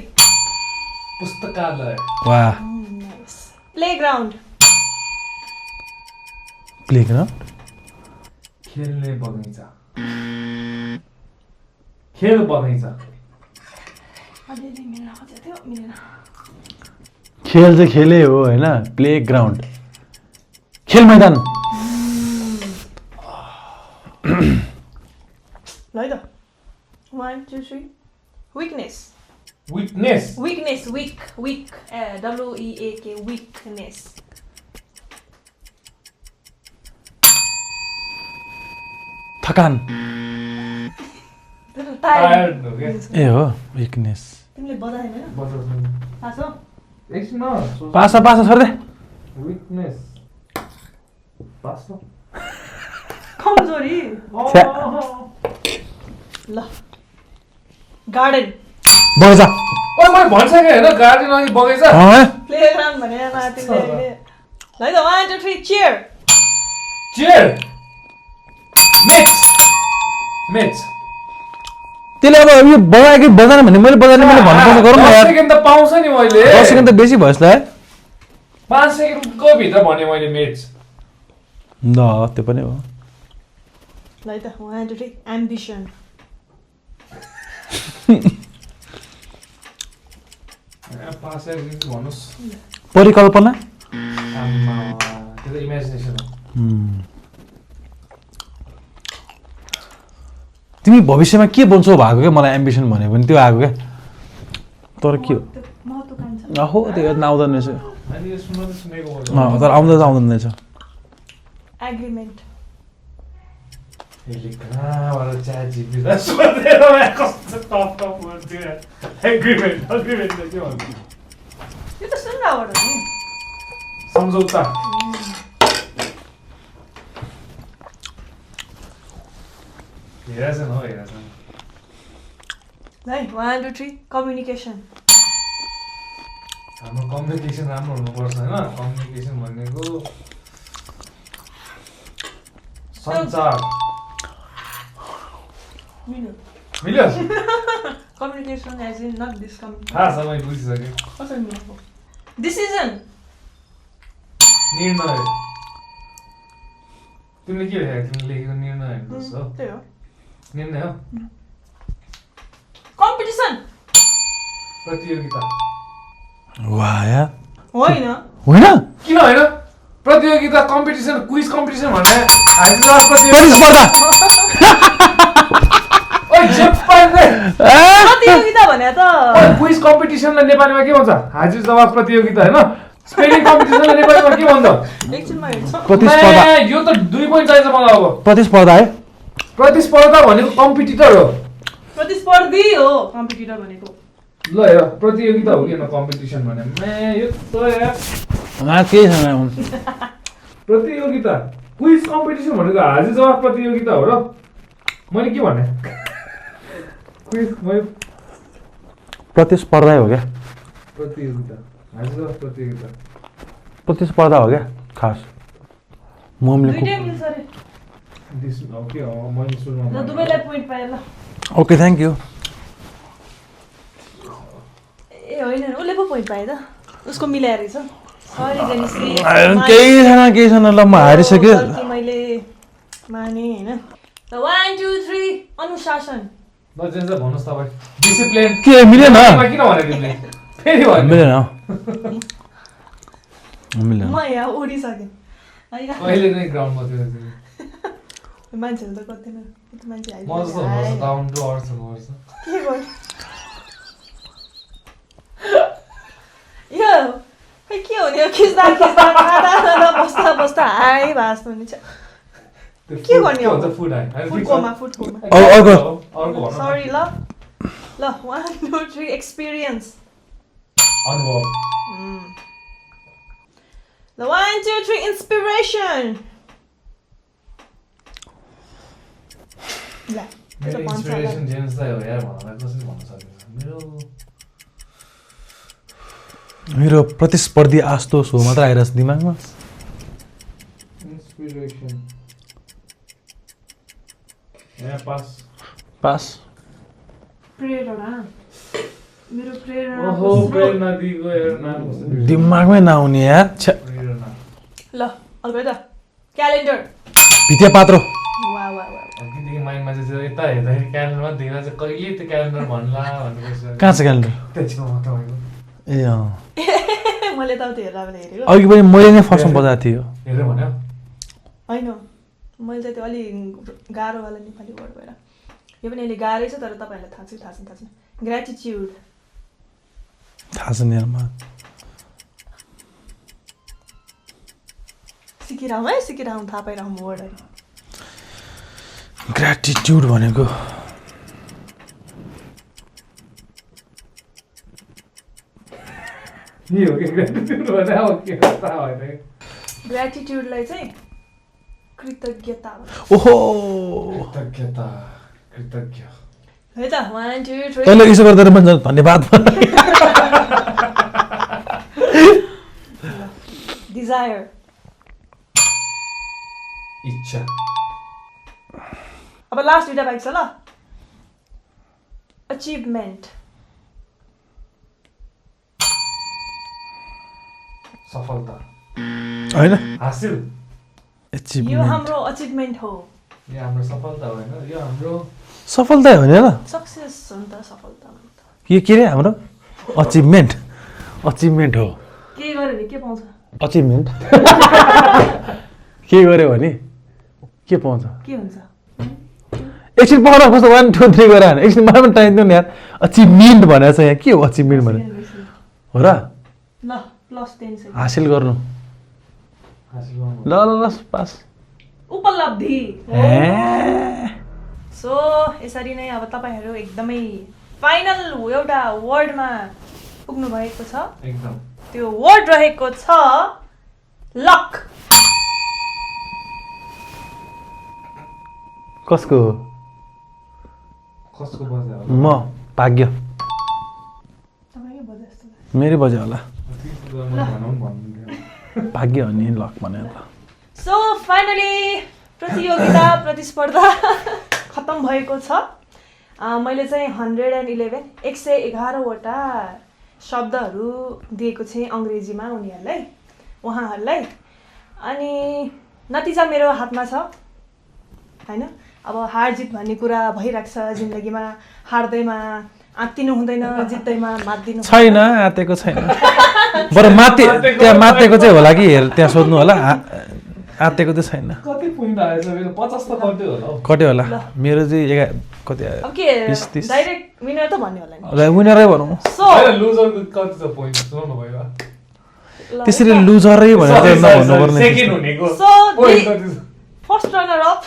पुस्तकालय वाह प्लेग्राउन्ड प्लेग्राउन्ड खेल्ने बगैँचा खेल बगैँचा अलिअलि मिल्न खोजेको थियो मिलेन खेल चाहिँ खेले हो होइन प्लेग्राउन्ड खेल मैदान ल है त 1 2 3 weakness witness weakness weak WEAK weakness थकान टायर्ड हो क्या ए हो विकनेस तिमीले बजाएन हैन थाहा छ एकछिन पासा छोड्दे विटनेस पास ल कमजोरी ल गार्डन बगैँचा ओइ मैले भनिसकेँ होइन गार्डन अघि बगैँचा प्लेग्राउन्ड भनेर तिमीले ल है त 1 2 3 चेयर चेयर मेच त्यसले अब यो बगाए कि बजाएन भने मैले बजाने मैले भन्नुपर्ने गरौँ न यार 10 सेकेन्ड त पाउँछ नि मैले 10 सेकेन्ड त बेसी भयो जस्तो है 5 सेकेन्डको भित्र भने मैले मेच ल त्यो पनि हो ल है त 1 2 3 एम्बिसन पास सेकेन्ड भन्नुस् परिकल्पना त्यो त इमेजिनेसन हो तिमी भविष्यमा के बन्छौ भएको क्या मलाई एम्बिसन भन्यो भने त्यो आएको क्या तर के हो महत्त्वाकांक्षा हो त्यो याद नआउँदैन रहेछ अनि यो सुनेको तर आउँदैन रहेछ एग्रीमेन्ट यसले कहाँबाट च्याट जिपिटीलाई सोधेर कस्तो टप वर्ड थियो एग्रिमेन्ट त के भन्नु यो त सुन्दाबाट हो नि सम्झौता हेरेछन् हो हेरेछन् ल है 1 2 3 कम्युनिकेसन हाम्रो कम्युनिकेसन राम्रो हुनुपर्छ होइन कम्युनिकेसन भनेको सञ्चार मिल्यो communication as in not this communication थाहा छ मैले बुझिसकेँ कसरी मिल्यो डिसिजन निर्णय तिमीले के लेखेको तिमीले लेखेको निर्णय हेर्नुहोस् हो त्यही हो निर्णय हो कम्पिटिसन प्रतियोगिता वाह यार होइन होइन किन होइन प्रतियोगिता कम्पिटिसन क्विज कम्पिटिसन भन्ने हाजिर प्रतियोगिता ओइ जेपाइले प्रतियोगिता भने त क्विज कम्पिटिसनलाई नेपालीमा के भन्छ हाजिर जवाफ प्रतियोगिता होइन स्पेलिङ कम्पिटिसनलाई नेपालीमा के भन्छ एकछिनमा हेर्छु प्रतिस्पर्धा यो त 2 पोइन्ट चाहिन्छ मलाई अब प्रतिस्पर्धा है प्रतिस्पर्धा भनेको कम्पिटिटर हो प्रतिस्पर्धी हो कम्पिटिटर भनेको ल हेर प्रतियोगिता हो किन कम्पिटिसन भने मे यो त यार केही छैन प्रतियोगिता क्विज कम्पिटिसन भनेको हाजिर जवाफ प्रतियोगिता हो र मैले के भने क्विज मैले प्रतिस्पर्धा हो क्या प्रतियोगिता हाजिर जवाफ प्रतियोगिता प्रतिस्पर्धा हो क्या खास दुईटै मिल्छ रे दिस ओके मैले ल सुन्नु दुवैलाई पोइन्ट पाए ल ओके थ्याङ्क यू ए होइन उसले पो पोइन्ट पाए त उसको मिलाएर रहेछ सरी जेनिसी केही छैन ल म हारिसकेँ गल्ती मैले माने हैन ल 1 2 3 अनुशासन ल जेन्स भन्नुस् तपाईँ डिसिप्लिन के मिलेन किन भने तिमीले फेरि भन्नु मिलेन मिलेन म यहाँ उडिसकेँ अहिले नै ग्राउन्डमा थियो मान्छेहरू त गर्दैन मान्छे म जस्तो गर्छ डाउन टु अर्थ गर्छ के गर्नु यो खै के हो नि यो खिच्दा खाँदा बस्दा बस्दा हाई भाँच्नु नि के गर्ने हो फुड फुडकोमा अर्को सरी ल 1 2 3 एक्सपिरियन्स अनुभव ल 1 2 3 इन्स्पिरेसन ल मेरो इन्स्पिरेसन जेम्स दाइ हो यार भन्नलाई कसरी भन्न सकिन्छ मेरो प्रतिस्पर्धी आस्तो सो मात्र आइरहेछ दिमागमा इन्स्पिरेसन पास प्रेरणा मेरो ओहो प्रेरणा दिगो यार नाम दिमागमै नआउने यार प्रेरणा ल अर्को त क्यालेन्डर भित्या पात्रो वा वा वा अघिदेखि माइन्डमा चाहिँ यता हेर्दाखेरि क्यालेन्डरमा देख्दा चाहिँ कहिले त्यो क्यालेन्डर भन्ला भन्ने question। कहाँ छ क्यालेन्डर त्यो छेउमा तपाईँको ए अँ मैले त त्यो हेरेर हेरेको अघि पनि मैले नै फर्स्टमा बजाएको थियो हेऱ्यो भन्यो होइन मैले चाहिँ त्यो अलि गाह्रोवाला नेपाली वर्ड भएर यो पनि अहिले गाह्रै छ तर तपाईँहरूलाई थाहा छैन ग्रेटिट्युड थाहा छैन यार सिकिरहँ थाहा पाइरहँ वर्डहरू ग्रेटिट्युड भनेको के हो कि ग्रेटिट्युड भने अब के हो थाहा भएन ग्रेटिट्युडलाई चाहिँ कृतज्ञता ओहो कृतज्ञ है त 1 2 3 तैँले यसो गर्दा भन्छ धन्यवाद डिजायर इच्छा अब लास्ट दुईटा बाइक छ ल अचिभमेन्ट सफलता होइन हासिल यो एचिभमेन्ट हाम्रो अचिभमेन्ट हो यो हाम्रो सफलता होइन यो हाम्रो सफलता हो नि ल सक्सेस हो नि त सफलता यो के रे हाम्रो अचिभमेन्ट हो के गर्यो भने के पाउँछ अचिभमेन्ट के गर्यो भने के पाउँछ के हुन्छ एकछिन पढ्न कस्तो 1 2 3 गरेर एकछिन मलाई पनि टाइम दिनु नि यार अचिभमेन्ट भनेको छ यहाँ के हो अचिभमेन्ट भने हो र ल प्लस 10 सेकेन्ड हासिल गर्नु हासिल गर्नु ल ल ल पास उपलब्धि ए सो यसरी नै अब तपाईहरू एकदमै फाइनल एउटा वर्डमा पुग्नु भएको छ एकदम त्यो वर्ड रहेको छ लक कसको कसको बजे होला म भाग्य तपाईकै बजे जस्तो मेरै बजे होला भनौँ भन्नु भाग्य हो नि लक भनेर त सो फाइनली प्रतियोगिता प्रतिस्पर्धा खत्तम भएको छ मैले चाहिँ 111 वटा शब्दहरू दिएको थिएँ अङ्ग्रेजीमा उहाँहरूलाई अनि नतिजा मेरो हातमा छ हैन अब हार जित भन्ने कुरा भइरहेको छ जिन्दगीमा हार्दैमा आत्तिनु हुँदैन जित्दैमा मात्दिनु छैन आतेको छैन बरु त्यहाँ मातेको चाहिँ होला कि हेर त्यहाँ सोध्नु होला आतेको चाहिँ छैन कति पोइन्ट आएछ मेरो 50 त कट्यो होला कट्यो होला मेरो चाहिँ कति आयो अब के 20 30 डाइरेक्ट विनर त भन्ने होला नि विनरै भनौँ सो हैन लुजरको कति छ पोइन्ट सुनाउनु भयो त्यसरी लुजरै भनेर चाहिँ नभन्नुपर्ने सेकेन्ड हुनेको सो पोइन्ट कति छ first runner up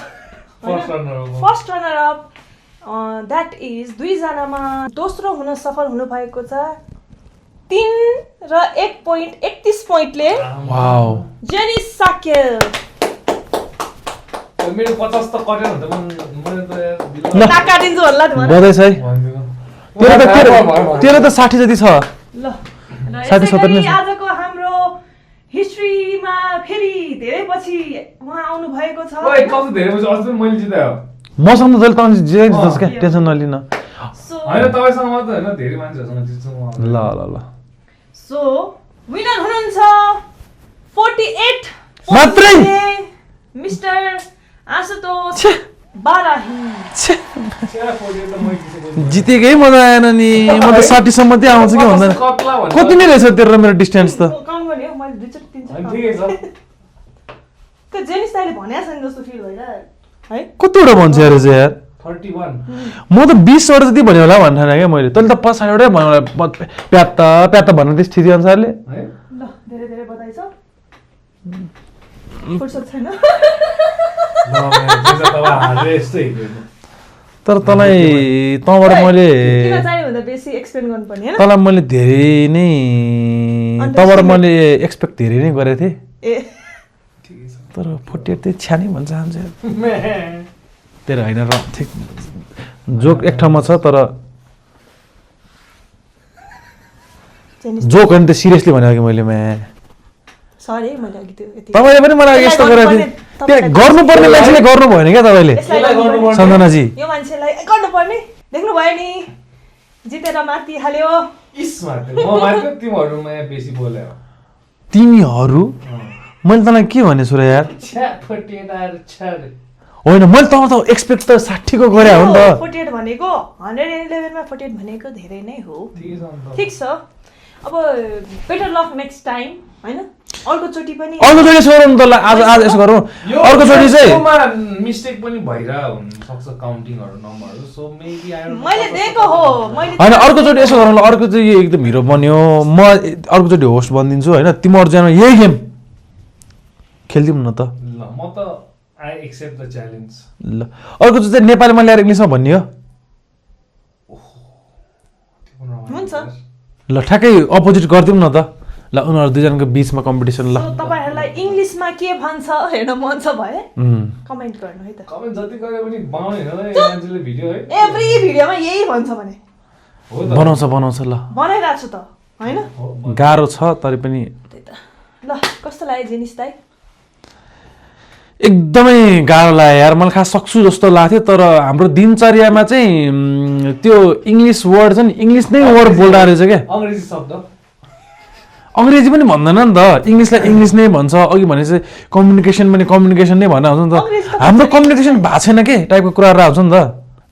first runner up that is 2 जनामा दोस्रो हुन सफल हुनु भएको छ 3 र 1 पोइन्ट 31 पोइन्टले वाउ जेनी साकेल मेरो 50 त कट्यो भने त मैले त टाका दिन्छु होला तिमीलाई बधाई है तेरो त 60 जति छ ल 60 70 नै छ आजको हाम्रो हिस्ट्रीमा फेरि धेरै पछि उहाँ आउनु भएको छ ओइ कति धेरै पछि अस्ति मैले जितायो मसँग त जहिले त जे जित्छ क्या टेन्सन नलिन सो हैन तपाईसँग मात्र हैन धेरै मान्छेहरुसँग जित्छु म ल ल ल सो विनर हुनुहुन्छ 48 मात्रै मिस्टर आशुतोष बाराही जितेकै मजा आएन नि म त 60 सम्म चाहिँ आउँछ कि भन्दैन कति नै रहेछ तेरो र मेरो डिस्टेन्स त काउन्ट गर्ने हो मैले 2 4 3 अनि ठिकै छ त्यो जेनिस दाइले भनेको छैन जस्तो फिल भइरहेको है कतिवटा भन्छ यार चाहिँ यार 31 म त 20 वटा जति भन्यो होला भन्थेन क्या मैले तैँले त पछाडिबाटै भन्यो होला प्यात्त भन्नु त्यस स्थिति अनुसारले है ल धेरै धेरै बधाई छ फुर्सद छैन तर तँलाई तँबाट मैले किन चाहियो भन्दा बेसी एक्सप्लेन गर्नुपर्ने हैन तँलाई मैले धेरै नै तँबाट मैले एक्सपेक्ट धेरै नै गरेको थिएँ ए तर 48 चाहिँ छ्यानी भन्छ हान्छ तेरो होइन र ठिक जोक एक ठाउँमा छ तर जोक होइन त सिरियसली भनेको कि मैले सरी मैले अघि त्यो यति तपाईँले पनि मलाई यस्तो गरेको थिएँ त्यहाँ गर्नुपर्ने मान्छेले गर्नु भएन क्या तपाईँले सन्दनाजी यो मान्छेलाई गर्नुपर्ने देख्नु भयो नि जितेर माथि हाल्यो म मात्र तिमीहरूमा बेसी बोल्यो तिमीहरू मैले तँलाई के भने सुरे यार होइन मैले तँ त एक्सपेक्ट त 60 को गरे हो नि त 48 भनेको 111 मा 48 भनेको धेरै नै हो ठीक छ अब बेटर लक नेक्स्ट टाइम हैन अर्को चोटी पनि अर्कोचोटि यसो गरौँ त ल आज यसो गरौँ अर्कोचोटि चाहिँ मिस्टेक पनि भइरा हुन सक्छ काउन्टिङहरु नम्बरहरु सो मेबी आई डोन्ट मैले दिएको हो मैले हैन अर्कोचोटि यसो गरौँ ल अर्को चाहिँ यो एकदम हिरो बन्यो म अर्कोचोटि होस्ट बनिदिन्छु हैन तिमीहरु जान यही गेम खेल्दियौ न त ल म त आई एक्सेप्ट द च्यालेन्ज ल अर्कोचोटि चाहिँ नेपालीमा ल्याएर इङ्ग्लिशमा भन्ने हो हुन्छ ल ठ्याक्कै अपोजिट गर्दियौ न त ल उनीहरु दुईजनाको बीचमा कम्पिटिसन ल तपाईहरुलाई इंग्लिशमा के भन्छ हेर्न मन छ भए कमेन्ट गर्नु है त कमेन्ट जति गरे पनि बनाउने हैन मान्छेले भिडियो है एभ्री भिडियोमा यही भन्छ भने हो त बनाउँछ ल बनाइराछु त हैन गाह्रो छ तर पनि ल कस्तो लाग्यो जेनिस दाइ एकदमै गाह्रो लाग्यो यार मलाई खास सक्छु जस्तो लाग्थ्यो तर हाम्रो दिनचर्यामा चाहिँ त्यो इङ्ग्लिस वर्ड छ नि इङ्ग्लिस नै वर्ड बोल्दा रहेछ क्या अंग्रेजी शब्द अंग्रेजी पनि भन्दैन नि त इङ्ग्लिसलाई इङ्ग्लिस नै भन्छ अघि भनेपछि कम्युनिकेसन पनि कम्युनिकेसन नै भनेर हुन्छ नि त हाम्रो कम्युनिकेसन भएको छैन के टाइपको कुराहरू आउँछ नि त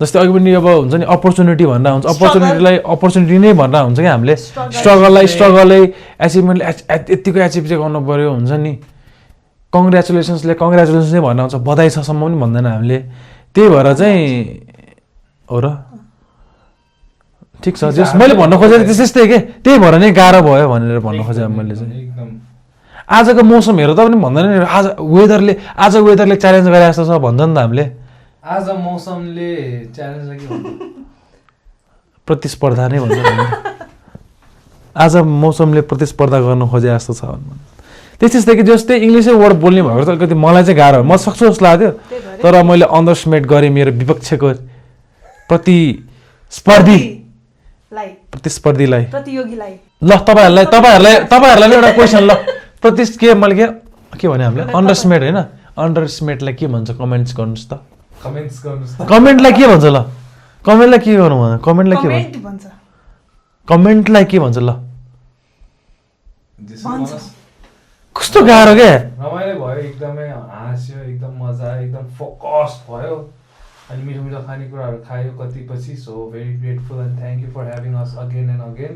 जस्तै अघि पनि अब हुन्छ नि अपर्च्युनिटी भनेर हुन्छ अपर्च्युनिटीलाई अपर्च्युनिटी नै भनेर हुन्छ क्या हामीले स्ट्रगलै एचिभमेन्टले यतिको एचिभ चाहिँ गर्नु पर्यो हुन्छ नि कङ्ग्रेचुलेसन्सले कङ्ग्रेचुलेसन्स नै भनेर हुन्छ बधाई छसम्म पनि भन्दैन हामीले त्यही भएर चाहिँ हो र ठिक छ जस मैले भन्न खोजेको त्यस्तै के त्यही भएर नै गाह्रो भयो भनेर भन्न खोजेँ मैले चाहिँ एकदम आजको मौसम हेर त पनि भन्दैन नि आज वेदरले च्यालेन्ज गरे जस्तो छ भन्छ नि त हामीले आज मौसमले च्यालेन्ज के भन्छ प्रतिस्पर्धा नै भन्छ आज मौसमले प्रतिस्पर्धा गर्न खोजे जस्तो छ त्यस्तै कि जस्तै इङ्ग्लिसै वर्ड बोल्ने भएको चाहिँ अलिकति मलाई चाहिँ गाह्रो म सक्छु जस्तो लाग्थ्यो तर मैले अन्डरस्टिमेट गरेँ मेरो विपक्षको प्रतिस्पर्धीलाई प्रतियोगीलाई ल तपाईहरुलाई एउटा क्वेशन ल के मैले के भने हामीले अन्डरस्टिमेट हैन अन्डरस्टिमेटलाई के भन्छ कमेन्ट्स गर्नुस् त कमेन्टलाई के भन्छ ल कमेन्टलाई के गर्नु भन्छ कमेन्टलाई के भन्छ कमेन्टलाई के भन्छ ल कस्तो गाह्रो के रमाइलो भयो एकदमै हाँस्यो एकदम मजा एकदम फोकस्ड भयो अनि मिठो मिठो खानेकुराहरू खायो कतिपछि so very grateful and thank you for having us again and again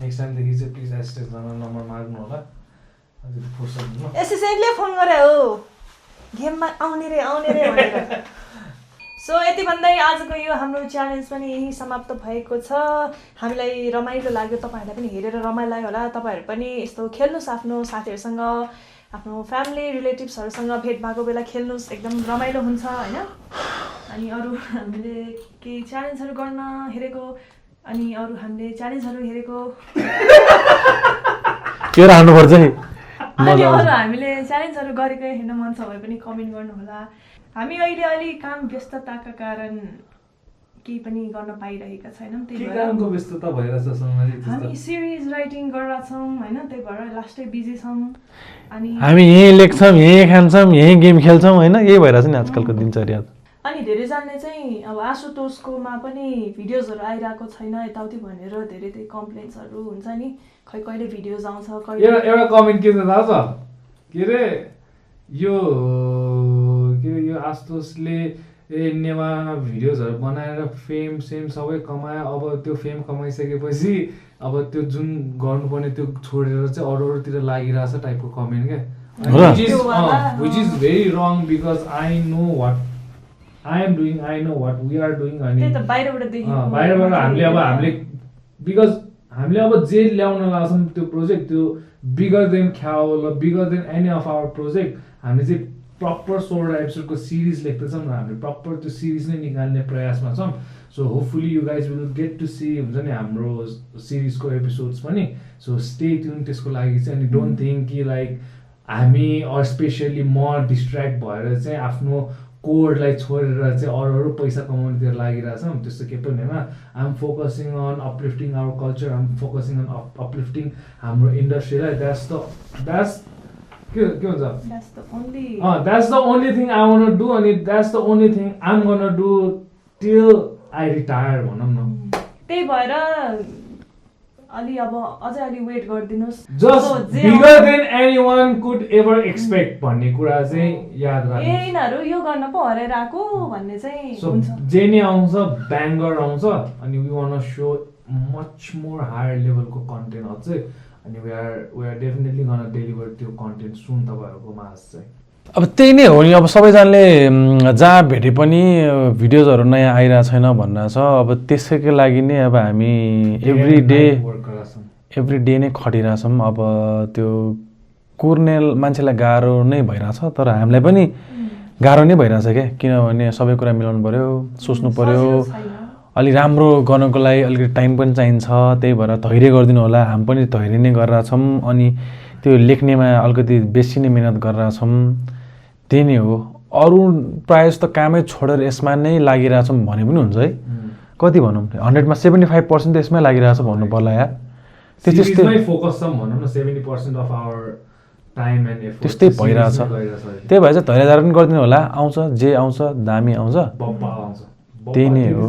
next टाइमदेखि चाहिँ प्लिज एसटेसमा नम्बर माग्नु होला एसिस्टेन्टले फोन गरे हो गेममा आउने रे भनेर सो यति भन्दै आजको यो हाम्रो च्यालेन्ज पनि यही समाप्त भएको छ हामीलाई रमाइलो लाग्यो तपाईहरुलाई पनि हेरेर रमाइलो लाग्यो होला तपाईहरु पनि यस्तो खेल्नुस् आफ्नो साथीहरुसँग आफ्नो फ्यामिली रिलेटिभ्सहरुसँग भेट भएको बेला खेल्नुस् एकदम रमाइलो हुन्छ हैन अनि अरु हामीले के च्यालेन्जहरु गर्न हेरेको अनि अरु हामीले च्यालेन्जहरु हेरेको के राख्नु पर्छ नि अनि अरु हामीले च्यालेन्जहरु गरेको हेर्न मन छ भए पनि कमेन्ट गर्नु होला हामी अहिले अलि काम व्यस्तताका कारण केही पनि गर्न पाइरहेका छैनौं त्यही भएर कामको व्यस्तता भइरहेछ समाजमा हामी सिरिज राइटिङ गरेर छौं हैन त्यही भएर लास्टै बिजी छौं अनि हामी यही लेख्छौं यही खान्छौं यही गेम खेल्छौं हैन यही भइरहेछ नि आजकलको दिनचर्या अनि धेरै जनाले चाहिँ अब आशुतोषकोमा पनि भिडियोजहरु आइराको छैन यताउति भनेर धेरै धेरै कम्प्लेन्ट्सहरु हुन्छ नि खै कहिले भिडियोज आउँछ कहिले एउटा कमेन्ट के थाहा छ के रे यो आशुतोषले नेवामा भिडियोजहरु बनाएर फेम सेम सबै कमायो अब त्यो फेम कमाइसकेपछि अब त्यो जुन गर्नुपर्ने त्यो छोडेर चाहिँ अरूतिर लागिरहेछ टाइपको कमेन्ट क्या which is very wrong because I know what I am doing, I know what we are doing. अनि बाहिरबाट हामीले बिकज हामीले अब जे ल्याउन लाग्छौँ त्यो प्रोजेक्ट त्यो बिगर देन ख्याल bigger than any of our project हामीले चाहिँ प्रपर 16 एपिसोडको सिरिज लेख्दैछौँ र हामीले प्रपर त्यो सिरिज नै निकाल्ने प्रयासमा छौँ so hopefully you guys will get to see हुन्छ नि हाम्रो सिरिजको एपिसोड्स पनि सो स्टे ट्युन त्यसको लागि चाहिँ अनि डोन्ट थिङ्क कि लाइक हामी स्पेसली म डिस्ट्र्याक्ट भएर चाहिँ आफ्नो कोडलाई छोडेर चाहिँ अरू पैसा कमाउनुतिर लागिरहेछौँ त्यस्तो केही पनि होइन I am focusing on uplifting our culture I am focusing on uplifting हाम्रो इन्डस्ट्रीलाई द्याट्स के हुन्छ that's the only thing I want do अनि that's the only thing I am gonna do till I retire भनौँ न त्यही भएर अलि अब अझै अलि वेट गरिदिनुस् just bigger than anyone could ever expect भन्ने कुरा चाहिँ याद राख्नु यिनीहरू यो गर्न पो हराएर आएको भन्ने चाहिँ हुन्छ जे नै आउँछ ब्याङ्गर आउँछ अनि we want to show much more higher लेभलको कन्टेन्ट अझै अनि वी आर डेफिनेटली गर्न डेलिभर त्यो कन्टेन्ट सुन तपाईँहरूको माझ चाहिँ अब त्यही नै हो नि अब सबैजनाले जहाँ भेटे पनि भिडियोजहरू नयाँ आइरहेको छैन भनिरहेछ अब त्यसैको लागि नै अब हामी एभ्री डे नै खटिरहेछौँ अब त्यो कुर्ने मान्छेलाई गाह्रो नै भइरहेछ तर हामीलाई पनि गाह्रो नै भइरहेछ क्या किनभने सबै कुरा मिलाउनु पऱ्यो सोच्नु पऱ्यो अलि राम्रो गर्नको लागि अलिकति टाइम पनि चाहिन्छ त्यही भएर धैर्य गरिदिनु होला हामी पनि धैर्य नै गरिरहेछौँ अनि त्यो लेख्नेमा अलिकति बेसी नै मिहिनेत गरिरहेछौँ त्यही नै हो अरू प्रायः जस्तो कामै छोडेर यसमा नै लागिरहेछौँ भने पनि हुन्छ है कति भनौँ 100मा 75% त यसमै लागिरहेछ भन्नु पर्ला यार त्यस्तै भइरहेछ त्यही भएर चाहिँ धैर्यदार पनि गरिदिनु होला आउँछ जे आउँछ दामी आउँछ त्यही नै हो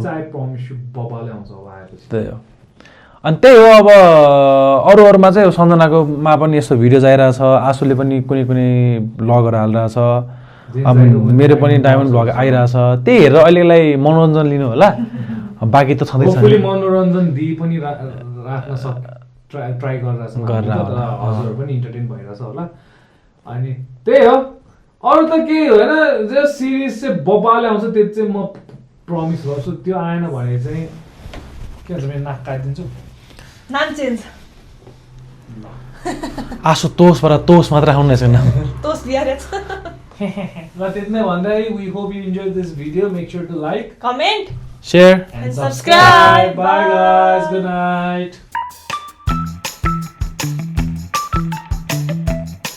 त्यही हो अनि त्यही हो अब अरूमा चाहिँ सम्झनाकोमा पनि यस्तो भिडियोज आइरहेछ आँसुले पनि कुनै कुनै भ्लगहरू हालिरहेछ अब मेरो पनि डायमन्ड भ्लग आइरहेछ त्यही हेरेर अहिलेलाई मनोरञ्जन लिनु होला बाँकी त छँदैछ मनोरञ्जन दिई पनि राख्न ट्राई गरिरहेछ पनि इन्टरटेन भइरहेछ होला अनि त्यही हो अरू त केही होइन जो सिरिज चाहिँ बबाले आउँछ त्यो चाहिँ म प्रमिस गर्छु त्यो आएन भने चाहिँ के भन्छ मेरो नाक काटिदिन्छु नाम चेन्ज आशुतोषबाट तोष मात्र आउनु छैन तोष बिहारेछ ल त्यति नै भन्दै we hope you enjoy this video make sure to like comment share and subscribe bye guys good night